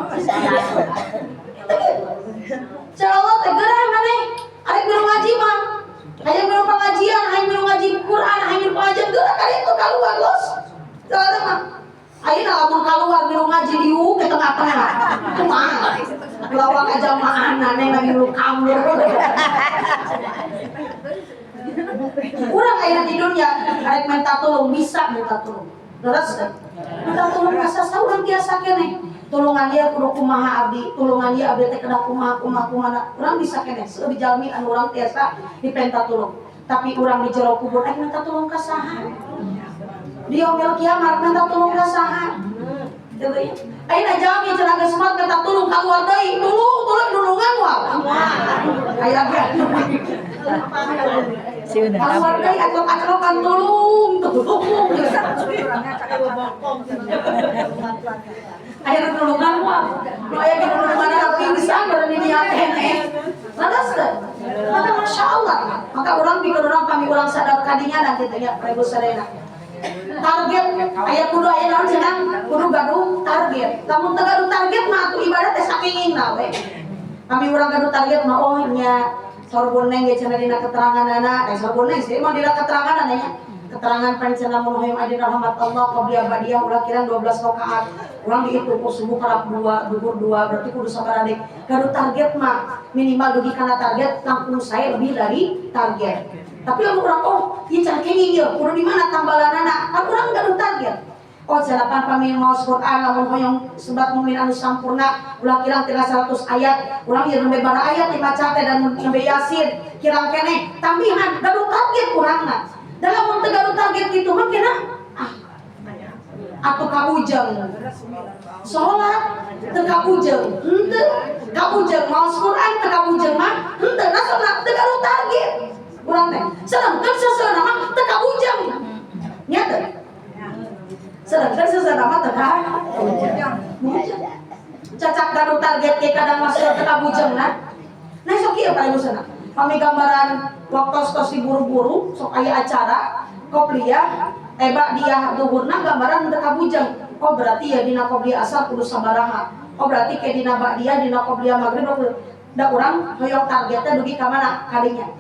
B: Cek Allah teh geurah maneh arek milu ngaji mah. Hayang milu pengajian, hayang milu ngaji Quran, hayang milu pengajian geurah ka ditu kaluar los. Cek Allah mah. Ayeuna lamun kaluar milu ngaji diuk ke tengah-tengah. Kumaha? Lawang aja jamaahna neng lagi milu kabur. Urang ayeuna di dunia arek minta tolong bisa minta tolong. Leres teh. Minta tolong ka saha urang tiasa keneh. Tulungan dia kudu kumaha abdi, tulungan dia abdi teh kedah kumaha kumaha kumaha. Urang bisa keneh seueur jalmi anu urang tiasa dipenta tulung. Tapi urang di jero kubur arek minta tulung ka saha? Di yaumil kiamat minta tulung ka saha? Gitu ya. Ayeuna jalmi cenah geus maot minta tulung kaluar deui, tulung tulung nulungan moal. Aya ge. Keluar deui aclok-aclokan tulung, tulung. Aya nulungan moal. Nu aya ge nulungan pingsan beureun di dinya teh. Leres teh. Maka Masya Allah. Maka urang pikeun urang pami urang sadar kadinya dan kitu nya Ibu sadayana. Target aya kudu aya naon cenah kudu gaduh target. Lamun teu gaduh target mah atuh ibadah teh sakingingna we. Kami urang gaduh target mah oh nya saur boneng ge cenah dina keteranganana, eh saur boneng sih mah dina keteranganana nya. Keterangan pan cenah mun hoyong aya dina rahmat Allah qobliyah ba'diyah ulah kirang 12 rakaat. Urang dihitung ku subuh karap 2, duhur 2, berarti kudu sabaraha deui. Gaduh target mah minimal dugi kana target langkung sae lebih dari target. Tapi lamun urang oh ieu can kenging ieu kudu di mana tambalanana? Kan urang gaduh target. Oh jalapan pami maos Quran lamun hoyong sebat mukmin anu sampurna ulah kirang tina 100 ayat, urang ieu nembe bara ayat dimaca teh dan nembe Yasin kirang keneh tambihan gaduh target urangna. Da lamun teu gaduh target kitu mah kena ah atuh kabujeng. Salat teu kabujeng, henteu kabujeng maos Quran teu kabujeng mah henteu nasabna teu gaduh target. Urang teh sedangkan seseuna mah teu kabujeng. Nya teu? Sedangkan seseuna mah teu kabujeng. Cacak gaduh target ge kadang masuk teu kabujengna. Nah sok ieu paling usahana. Pami gambaran waktu tos diburu-buru sok aya acara qobliyah ba'diyah duhurna gambaran teu kabujeng. Oh berarti ya dina qobliyah asar kudu sabaraha. Oh berarti ke dina ba'diyah dina qobliyah maghrib kudu. Da urang hoyong targetnya dugi ka mana kadinya.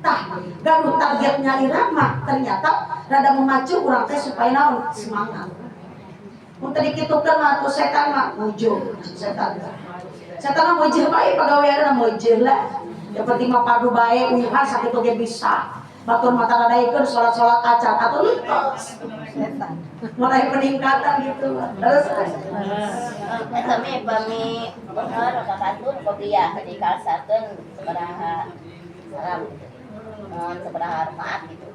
B: Tah, gaduh targetnya mah ternyata rada memacu urang teh supaya naon semangat. Mun tadi kitukeun mah tuh setan mah mujur setan. Setan mah mujur bae pagaweanna mujur lah. Yang penting mah padu bae uyuhan sakitu ge bisa. Batur mata radaikeun salat-salat acan atuh entos.
A: Setan.
B: Mulai peningkatan gitu. Terus
C: Eta mi pami rakaatun qobliyah dikalsakeun sabaraha salam gitu. Mohon sabaraha rakaat gitu.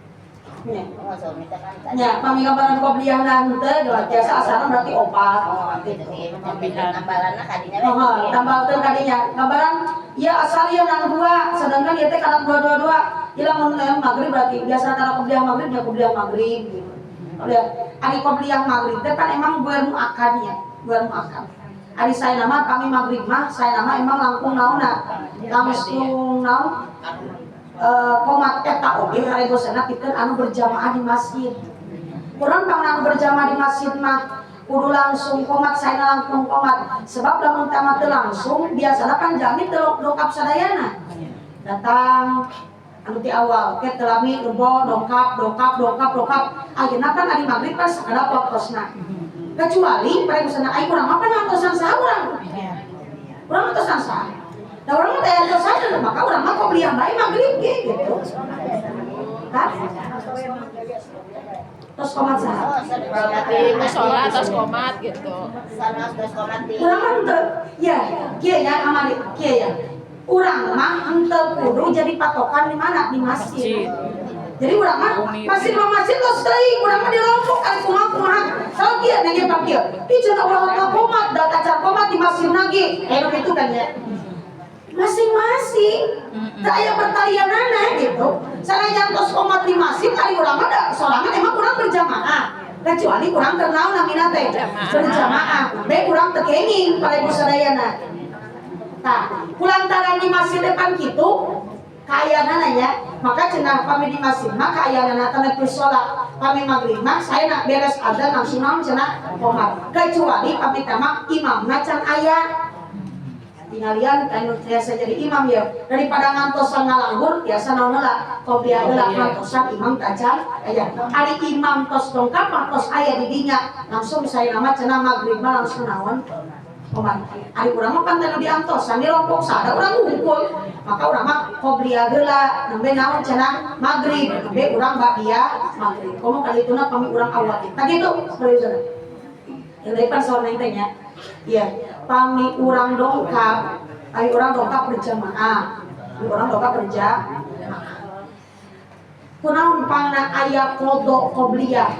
B: Nya.
C: Oh, suami teh kan tadi.
B: Nya, pami gambaran qobliyah henteu biasa asana berarti opat.
C: Oh, gitu ge. Nambalanna kadinya we.
B: Oh, tambalkeun kadinya. Gambaran ya asal ieu nang dua, sedangkan ieu teh kadang dua dua dua. Ieu lamun maghrib berarti biasa kana qobliyah maghrib nya qobliyah maghrib gitu. Qobliyah. Ari qobliyah maghrib teh kan emang buer muakkad nya, buer muakkad. Ari saya nama kami maghrib mah, saya nama emang langkung naonna. Langsung naon? Komat eta oge parebosana pikeun anu berjamaah di masjid. Kurang pangna anu berjamaah di masjid mah kudu langsung komat, saya langkung komat. Sebab lamun tamat teu langsung biasana kan jalmi teu dongkap sadayana. Datang anu ti awal ke teu lami lebo dongkap dongkap dongkap dongkap ayeuna kan ari maghrib kan sakadap waktosna. Kecuali parebosana ai urang mah pan ngantosan saha urang. Urang ngantosan saha. Da urang mah teh ngantosan maka urang mah qobliyah bae maghrib ge gitu. Kan? Terus komat saha?
C: Oh,
D: Di musola atas komat gitu.
C: Sanes terus komat di.
B: Urang mah henteu. Ya, kieu ya kamari, kieu ya. Urang mah henteu kudu jadi patokan di mana? Di masjid. Jadi urang mah masjid mah masjid tos teuing, urang mah di lompok ari kumaha kumaha. Salah kieu nanya pak kieu. Ih cenah ulah ka komat, da kacar komat di masjid lagi. Eh gitu kan ya. Masing-masing. Teu aya pertalianana gitu. Sanajan tos komat di masjid ari urang mah da sorangan emang urang berjamaah. Kecuali urang teu naon namina teh berjamaah. Bae urang teu kenging parebu sadayana. Tah, kulantaran di masjid depan kitu kaayaanana nya, maka cenah pami di masjid mah kaayaanana teh nepi salat. Pami maghrib mah saya nak beres adzan langsung naon cenah komat. Kecuali pami teh mah imamna can aya. Tingalian anu biasa jadi imam ya daripada ngantosan ngalanggur biasa naon heula qobliyah heula ngantosan imam tacan aya. Ari imam tos dongkap mah tos aya di dinya langsung saya nama cenah maghrib mah langsung naon komat. Ari urang mah pan teu diantosan di lompok sada urang ngumpul maka urang mah qobliyah heula nembe naon cenah maghrib nembe urang ba'diyah maghrib. Komo kali ituna pami urang awal tah kitu seriusna. Yang dari pan saur neng teh nya. Iya, pami urang dongkap, pami urang dongkap berjamaah. Pami urang dongkap berjamaah. Kunaon pangna aya qada qobliyah?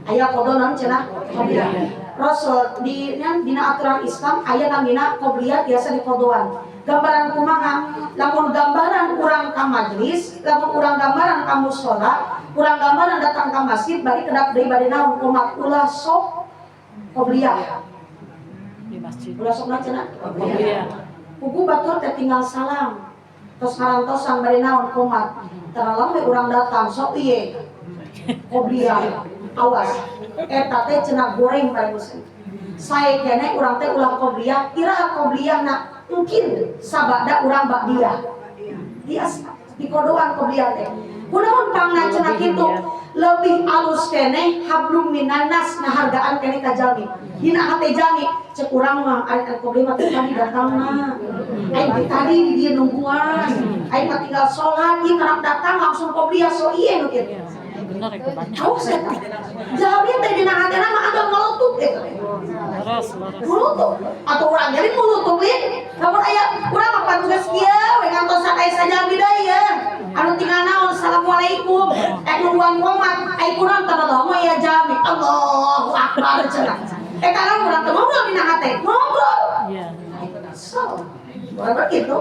B: Aya qada naon cenah qobliyah. Rasul di dina aturan Islam aya namina qobliyah biasa dikodoan. Gambaran kumaha? Lamun gambaran urang ka majelis, lamun urang gambaran ka mushola, urang gambaran datang ka masjid bari kedap deui bade naon komat ulah sok qobliyah.
D: Di masjid.
B: Ulah sok naon cenah?
D: Qobliyah.
B: Pugu batur teh tinggal salam. Tos ngarantosan bari naon komat. Terlalu we urang datang sok ieu. Qobliyah. Awas. Eta teh cenah goreng paling musim. Sae keneh urang teh ulah qobliyah, iraha qobliyahna mungkin sabada urang ba'diyah. Biasa dikodoan qobliyah teh. Kunaon pangna cenah kitu? Lebih alus keneh hablum minanas ngahargaan keneh ka jalmi. Dina hate jalmi cek urang mah ari qobliyah mah teh tadi datangna. Aing teh tadi di dieu nungguan. Aing mah tinggal sholat ieu karep datang langsung qobliyah so ieu nu kitu.
D: Bener itu banyak.
B: Awas eta. Jalmi teh dina hatena mah agak ngeletup eta teh.
D: Leres, leres.
B: Mulutup atau urang jadi mulutup ieu. Lamun aya urang mah pan geus kieu we ngantosan aya sajalmi deui ye. Anu tinggal naon assalamualaikum. Nungguan komat, ai kurang teh mah ya jalmi. Allahu akbar cenah. Kana urang teh ngobrol dina hate, ngobrol.
D: Iya.
B: So, bukan begitu.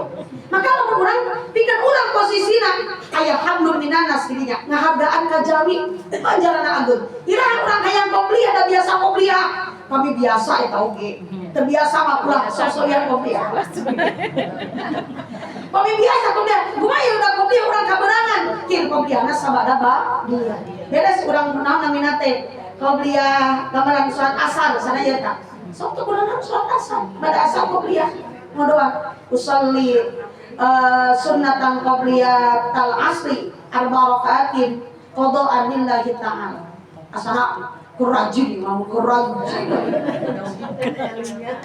B: Maka lamun urang pikeun urang posisina aya hablum minanas dirinya, ngahargaan ka jalmi, panjarana ageung. Iraha urang hayang qobliyah da biasa qobliyah. Kami biasa eta oge. Teu biasa mah ulah sosoyan qobliyah. Kami biasa qobliyah. Kumaha ieu udah qobliyah urang kaberangan. Kieu qobliyahna sabada ba'diyah. Beres urang naon namina teh? Qobliyah gambaran salat asar sana ieu tah. Sok teu kudu naon salat asar. Bada asar qobliyah. Ngodoan usolli Sunnatan qabliyatal asri arba rakaatin qada'an lillahi ta'ala. Asana kurajin, mau kurajin.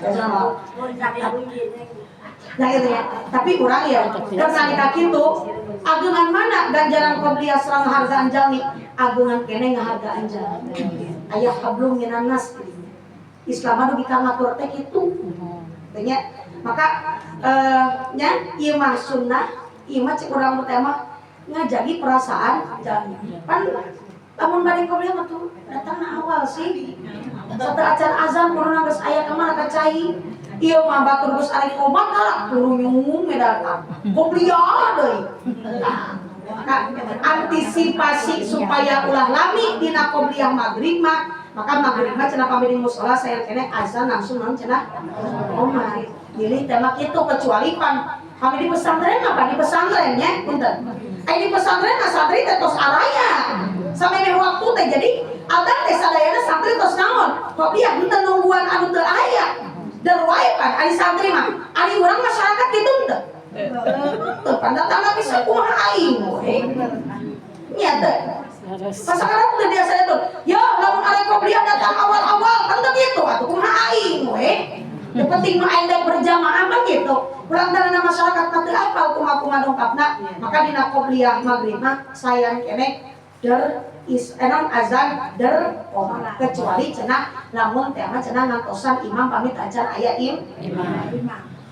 B: Sama. Nah itu ya, tapi kurang ya. Karena di kitu, agengan mana ganjaran qobliyah sareng hargaan jalmi? Agengan keneh ngahargaan jalmi. Aya hablum minannas. Islam mah dugi ka ngatur teh kitu. Tanya, maka nya ieu mah sunnah, ieu mah cek urang teh mah ngajagi perasaan jalmi. Pan lamun bade qobliyah mah tuh datangna awal sih. Sateuacan azan kudu geus aya ka mana ka cai. Ieu mah batur geus ari qomat kalah kurunyung we datang. Qobliyah deui. Nah, maka antisipasi supaya ulah lami dina qobliyah maghrib mah, maka maghrib mah cenah pamili musola saya keneh azan langsung naon cenah qomat. Pilih tema kitu kecuali pan kami di pesantren apa di pesantren nya punten. Ai di pesantren mah santri teh tos araya. Sampai meh waktu teh jadi adzan teh sadayana santri tos naon? Qobliyah henteu nungguan anu teu aya. Dan wae pan ari santri mah, ari urang masyarakat kitu henteu. Teu pan datang bisa kumaha aing we. Nya teh.
D: Leres.
B: Masyarakat udah biasa itu. Ya, lamun ari qobliyah datang awal-awal kan teu kitu atuh kumaha aing we. Yang penting mah aing daek berjamaah mah gitu. Urang tanana masyarakat mah teu apal kumaha-kumaha dongkapna, maka dina qobliyah maghrib mah sayang keneh der is enon azan der qomat kecuali cenah lamun teh mah cenah ngantosan imam pamit acan aya im
D: Imam.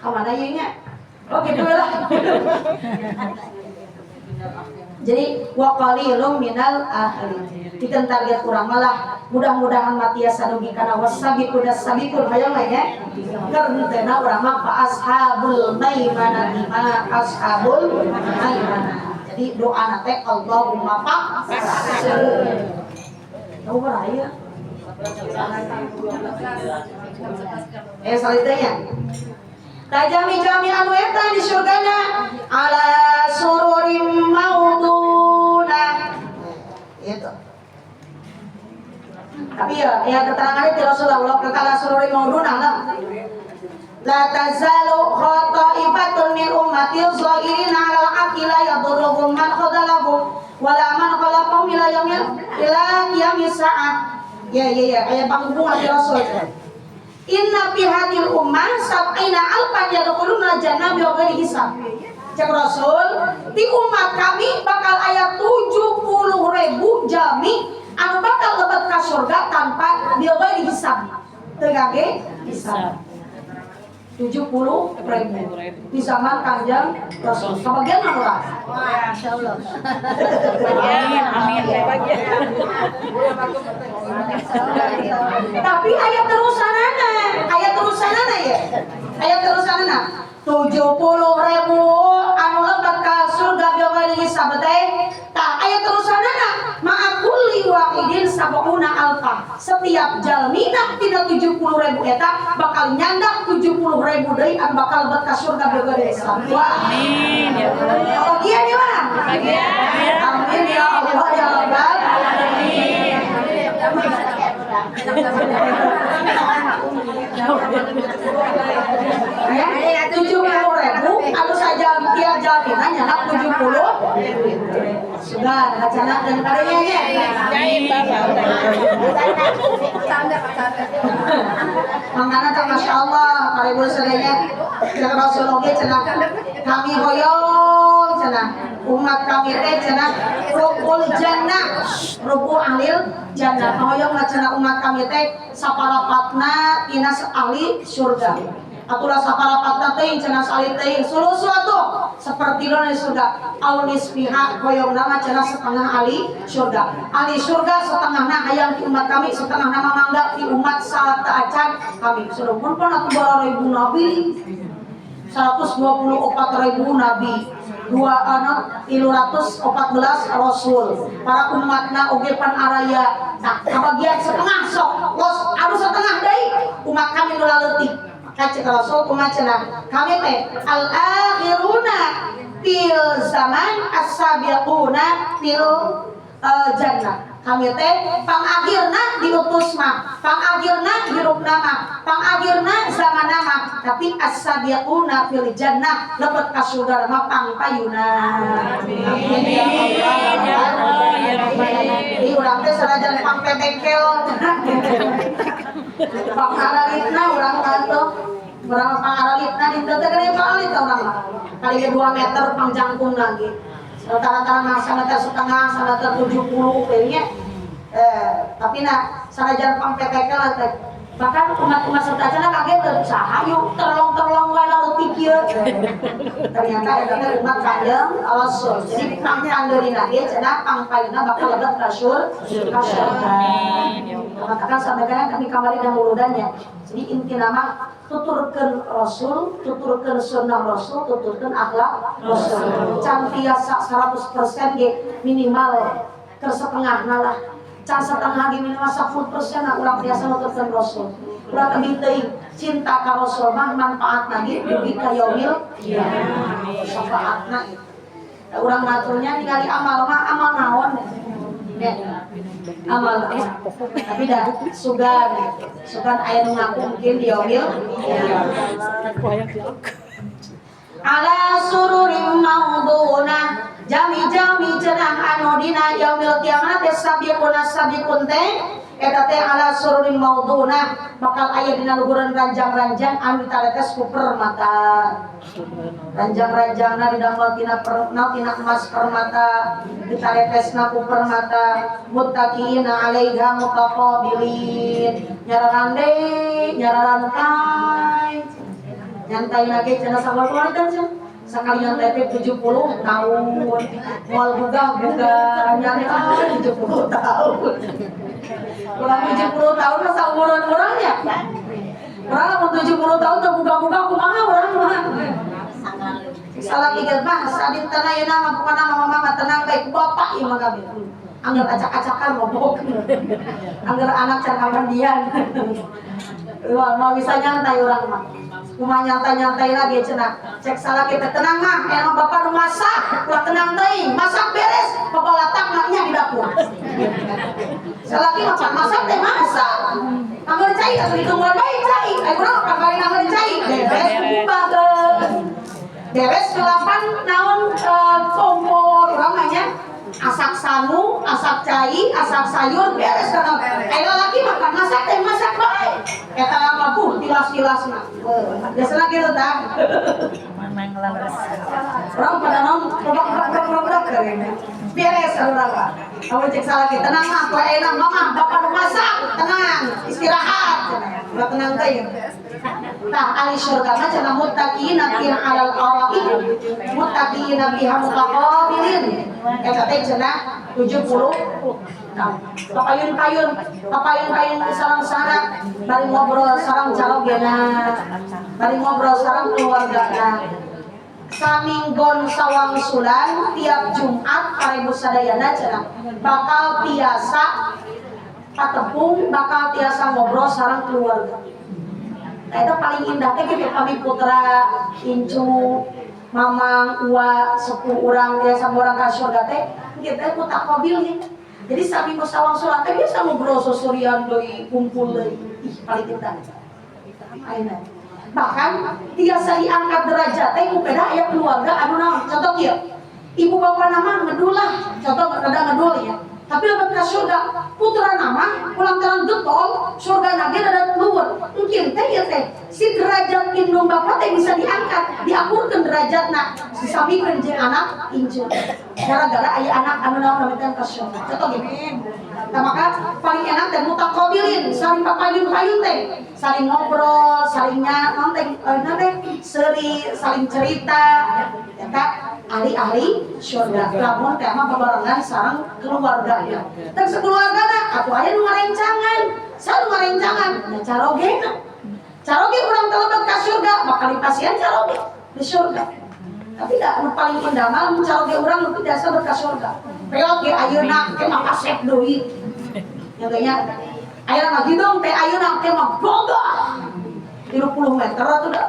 B: Ka mana ieu nya? Oh gitu lah. Jadi wa qalilum minal ahli. Pikeun target urang malah mudah-mudahan matiasa dugi kana wasabiquna sabiqun hayang mah nya. Keur henteu urang mah fa ashabul maimanati ma ashabul maimanah. Jadi doa teh Allahumma faqsir. Tahu beraya? Selanjutnya. Tajami-jami anu eta di surgana ala sururim mauduna. Itu. Tapi ya, ya keterangannya di Rasulullah kekala sururim mauduna lah. La tazalu khataifatun min ummati zahirina 'alal haqqi la yadurruhum man khadalahum wala man khalaqahum ila yaumil ila qiyamis sa'ah. Ya ya ya, aya panghubung di Rasul. Inna fi hadhil ummah sab'ina alfan yadkhuluna jannah bi ghairi hisab. Cek Rasul, di umat kami bakal aya 70.000 jalmi anu bakal lebet ka surga tanpa bi ghairi hisab. Teu gage hisab. 70.000 di zaman Kanjeng Rasul. Kebagian mana ora?
A: Insyaallah.
D: Amin, amin.
B: Tapi ayat terusanana, ayat terusanana ya. Ayat terusanana 70.000 anu lebet ka surga bi ghairi hisab teh. Tah ayat terusanana ma'a kulli wahidin sab'una alfa. Setiap jalmina tina 70.000 eta bakal nyandak 70.000 deui anu bakal lebet ka surga bi ghairi hisab. Wah.
D: Amin ya Allah.
B: Kebagian ya mah? Amin ya Allah ya Rabbal alamin. Ya, 70.000 anu saja tiap jalmina nyandak 70. Sudah, wacana dan karunya nya. Mangkana teh Masya Allah, paribun sadaya cenah Rasul oge cenah kami hoyong cenah umat kami teh cenah rukul jannah, ruku ahlil jannah. Hoyong lah cenah umat kami teh saparapatna tina ahli surga. Atulah saparapatna teh cenah salih teh sulusu atuh seperti di surga. Au nisfiha hoyong nama cenah setengah ahli surga. Ahli surga setengahna hayang ti umat kami, setengahna mah mangga ti umat salat teu acan kami. Sedengkeun pan atuh bararibu nabi. 124.000 nabi, dua anak 314 rasul. Para umatna oge pan araya. Nah, kabagian setengah sok, los anu setengah deui umat kami nu laleutik. Maka cek Rasul kumaha cenah? Kami teh al akhiruna fil zaman as-sabiquna fil jannah. Kami teh pangakhirna diutus mah, pangakhirna hirupna mah, pangakhirna zamanna mah, tapi as-sabiquna fil jannah, lebet ka surga mah pangpayuna. Amin ya Allah.
D: Ya Allah, ya Rabbal alamin.
B: Ih, urang teh sanajan pangpetekel. Pangaralitna urang mah tuh. Urang pangaralitna dinten teh gede pangalit urang mah. Kali ge 2 meter pangjangkung lagi. Rata-rata mah sameter setengah, sameter 70 kayaknya. Tapi nah sanajan pangpetekel teh bahkan umat-umat serta cenah kaget teu saha yuk terlong-terlong wae leutik ieu. Ternyata eta teh umat Kanjeng Rasul. Jadi pangkandeurina ge cenah pangpayuna bakal lebet ka surga.
D: Amin ya Allah.
B: Katakan sampai kan kami kamari dan urudannya. Jadi inti nama tuturkeun Rasul, tuturkeun sunnah Rasul, tuturkeun akhlak Rasul. Can tiasa 100% ge minimal keur setengahna lah. Can setengah ge minimal 10% lah urang tiasa nuturkeun Rasul. Urang tebih teuing cinta ka Rasul mah manfaatna ge dugi ka yaumil kiamah. Syafaatna gitu. Da urang ngaturnya ningali amal mah amal naon ya. Amal tapi dah sugan sugan aya nu ngaku mungkin di yaumil ala sururin mauduna jami-jami cenah anu dina yaumil kiamat teh sabiquna sabiqun teh eta teh ala sururin mauduna bakal aya dina luhureun ranjang-ranjang anu ditaretes ku permata. Ranjang-ranjangna didamel tina tina emas permata, ditaretesna ku permata, muttaqina 'alaiha mutaqabilin. Nyararande, nyararantai. Nyantai lagi cenah sabar cenah. Sekali nyantai teh 70 tahun. Moal gugah-gugah nyantai 70 tahun. Urang 70 tahun mah saumuran urangnya. Urang lamun 70 tahun teu gugah-gugah kumaha urang mah. Salah tiga mah sadintena ayeuna mah pokona mama mah tenang bae ku bapak ieu mah kabeh. Angger acak-acakan mobok. Angger anak can kamandian. Wah, mau bisa nyantai urang mah. Kumaha nyantai-nyantai lagi cenah. Cek salah kita tenang mah, emang bapak nu masak, ulah tenang teuing, masak beres, bapak latak nya di dapur. Salaki mah can masak teh masak. Angger cai atuh ditungguan bae cai. Ai urang kamari angger cai, beres kubageun. Beres kelapan naon kompor urang mah nya. Asak sangu, asak cai, asak sayur, beres kan. Ai lalaki mah kan masak teh masak bae. Eta mah puh tilas-tilasna. Biasana kitu tah.
A: Memang leres.
B: Orang pada naon robak-robak-robak beres urang mah. Kamu cek salah kita tenang mah, poe enak mama, bapak nu masak, tenang, istirahat. Ulah tenang teh. Tah ahli surga mah cenah muttaqina fiha alal araik, muttaqina fiha mutaqabilin. Eta teh cenah 70 tahun. Papayun-payun, papayun-payun sareng sana, bari ngobrol sareng carogena, bari ngobrol sareng keluargana. Saminggon sawangsulan tiap Jumat parebu sadayana cenah bakal tiasa patepung, bakal tiasa ngobrol sareng keluarga. Nah, itu paling indah teh gitu kami putra incu mamang ua sepuh urang biasa urang ka surga teh kita ku takobil gitu. Jadi saminggu sawangsulan teh biasa ngobrol sosorian deui kumpul deui. Ih paling indah. Ayeuna. Bahkan tiasa diangkat derajat teh ku beda aya keluarga anu naon. Contoh kieu. Ibu bapak nama ngedul lah, contoh rada ngedul ya. Tapi lebet ka surga, putra nama kulantaran getol, surga nage rada luhur. Mungkin teh ieu teh si derajat indung bapak teh bisa diangkat, diakurkeun derajatna, disamikeun jeung anak incu. Gara-gara aya anak anu naon namanya ka surga. Contoh gitu. Nah, maka paling enak teh mutaqabilin, saling papayun-payun teh, saling ngobrol, saling naon teh, naon teh, seri, saling cerita, eta ahli-ahli surga. Lamun teh mah bebarengan sareng keluargana. Teh sekeluargana atuh aya nu ngarencangan, saha nu ngarencangan? Nya carogena. Caroge urang teh lebet ka surga, bakal dipasihan caroge di surga. Tapi da nu paling indah mah lamun caroge urang nu biasa lebet ka surga. Peot ge ayeuna ke mah kasep deui. Nya teh nya ayeuna mah hidung teh ayeuna ke mah boga. 30 meter atuh da.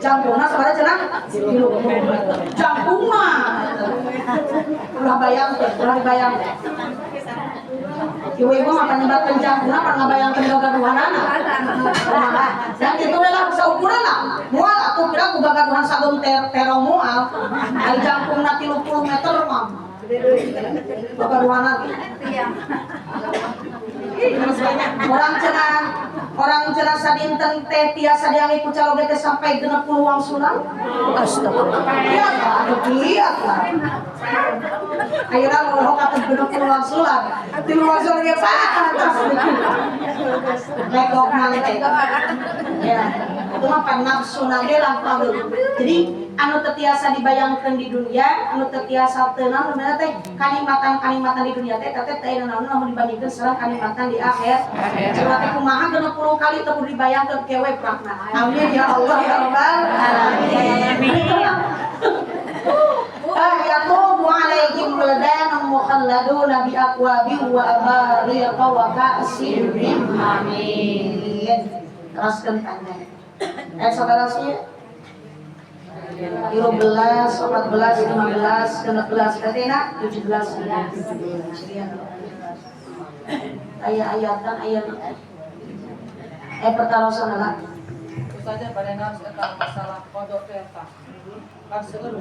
B: Jangkungna sabaraha cenah? 30 meter. Jangkungna. Ulah bayangkeun, ulah dibayangkeun. Ibu-ibu mah panyebatkeun jangkungna pan ngabayangkeun gagaduhanana. Kumaha? Dan itu lah saukuran lah. Moal atuh kira ku gagaduhan sageum terong moal. Ari jangkungna 30 meter mah. Gagaduhanna. Orang cenah sadinten teh tiasa diangi ku caloge teh sampai 60 wangsulan.
A: Astagfirullah.
B: Iya lah, atuh kiat lah. Ayeuna ngomong ka 60 wangsulan. Tilu wangsulan ge patas. Lekok teh. Ya, itu mah pan nafsu ge lampau. Jadi anu teu tiasa dibayangkeun di dunia, anu teu tiasa teu naon namanya teh kanikmatan-kanikmatan di dunia teh teh teh naon lamun dibandingkeun sareng kanikmatan di akhir. Coba teh kumaha 60 kali teu kudu dibayangkeun kewe prakna. Amin ya Allah ya Rabbal alamin. Ah, yatufu alaihim wildanun mukhalladuna bi akwabin wa abariqa wa ka'sin min ma'in. Teruskeun tanya. Saudara sih 13, 14, 15, 16, berarti nak 17. Ayat-ayatan ayat pertarosan lah.
E: Ustazah pada nafsu masalah kodok teh eta. Kan seueur.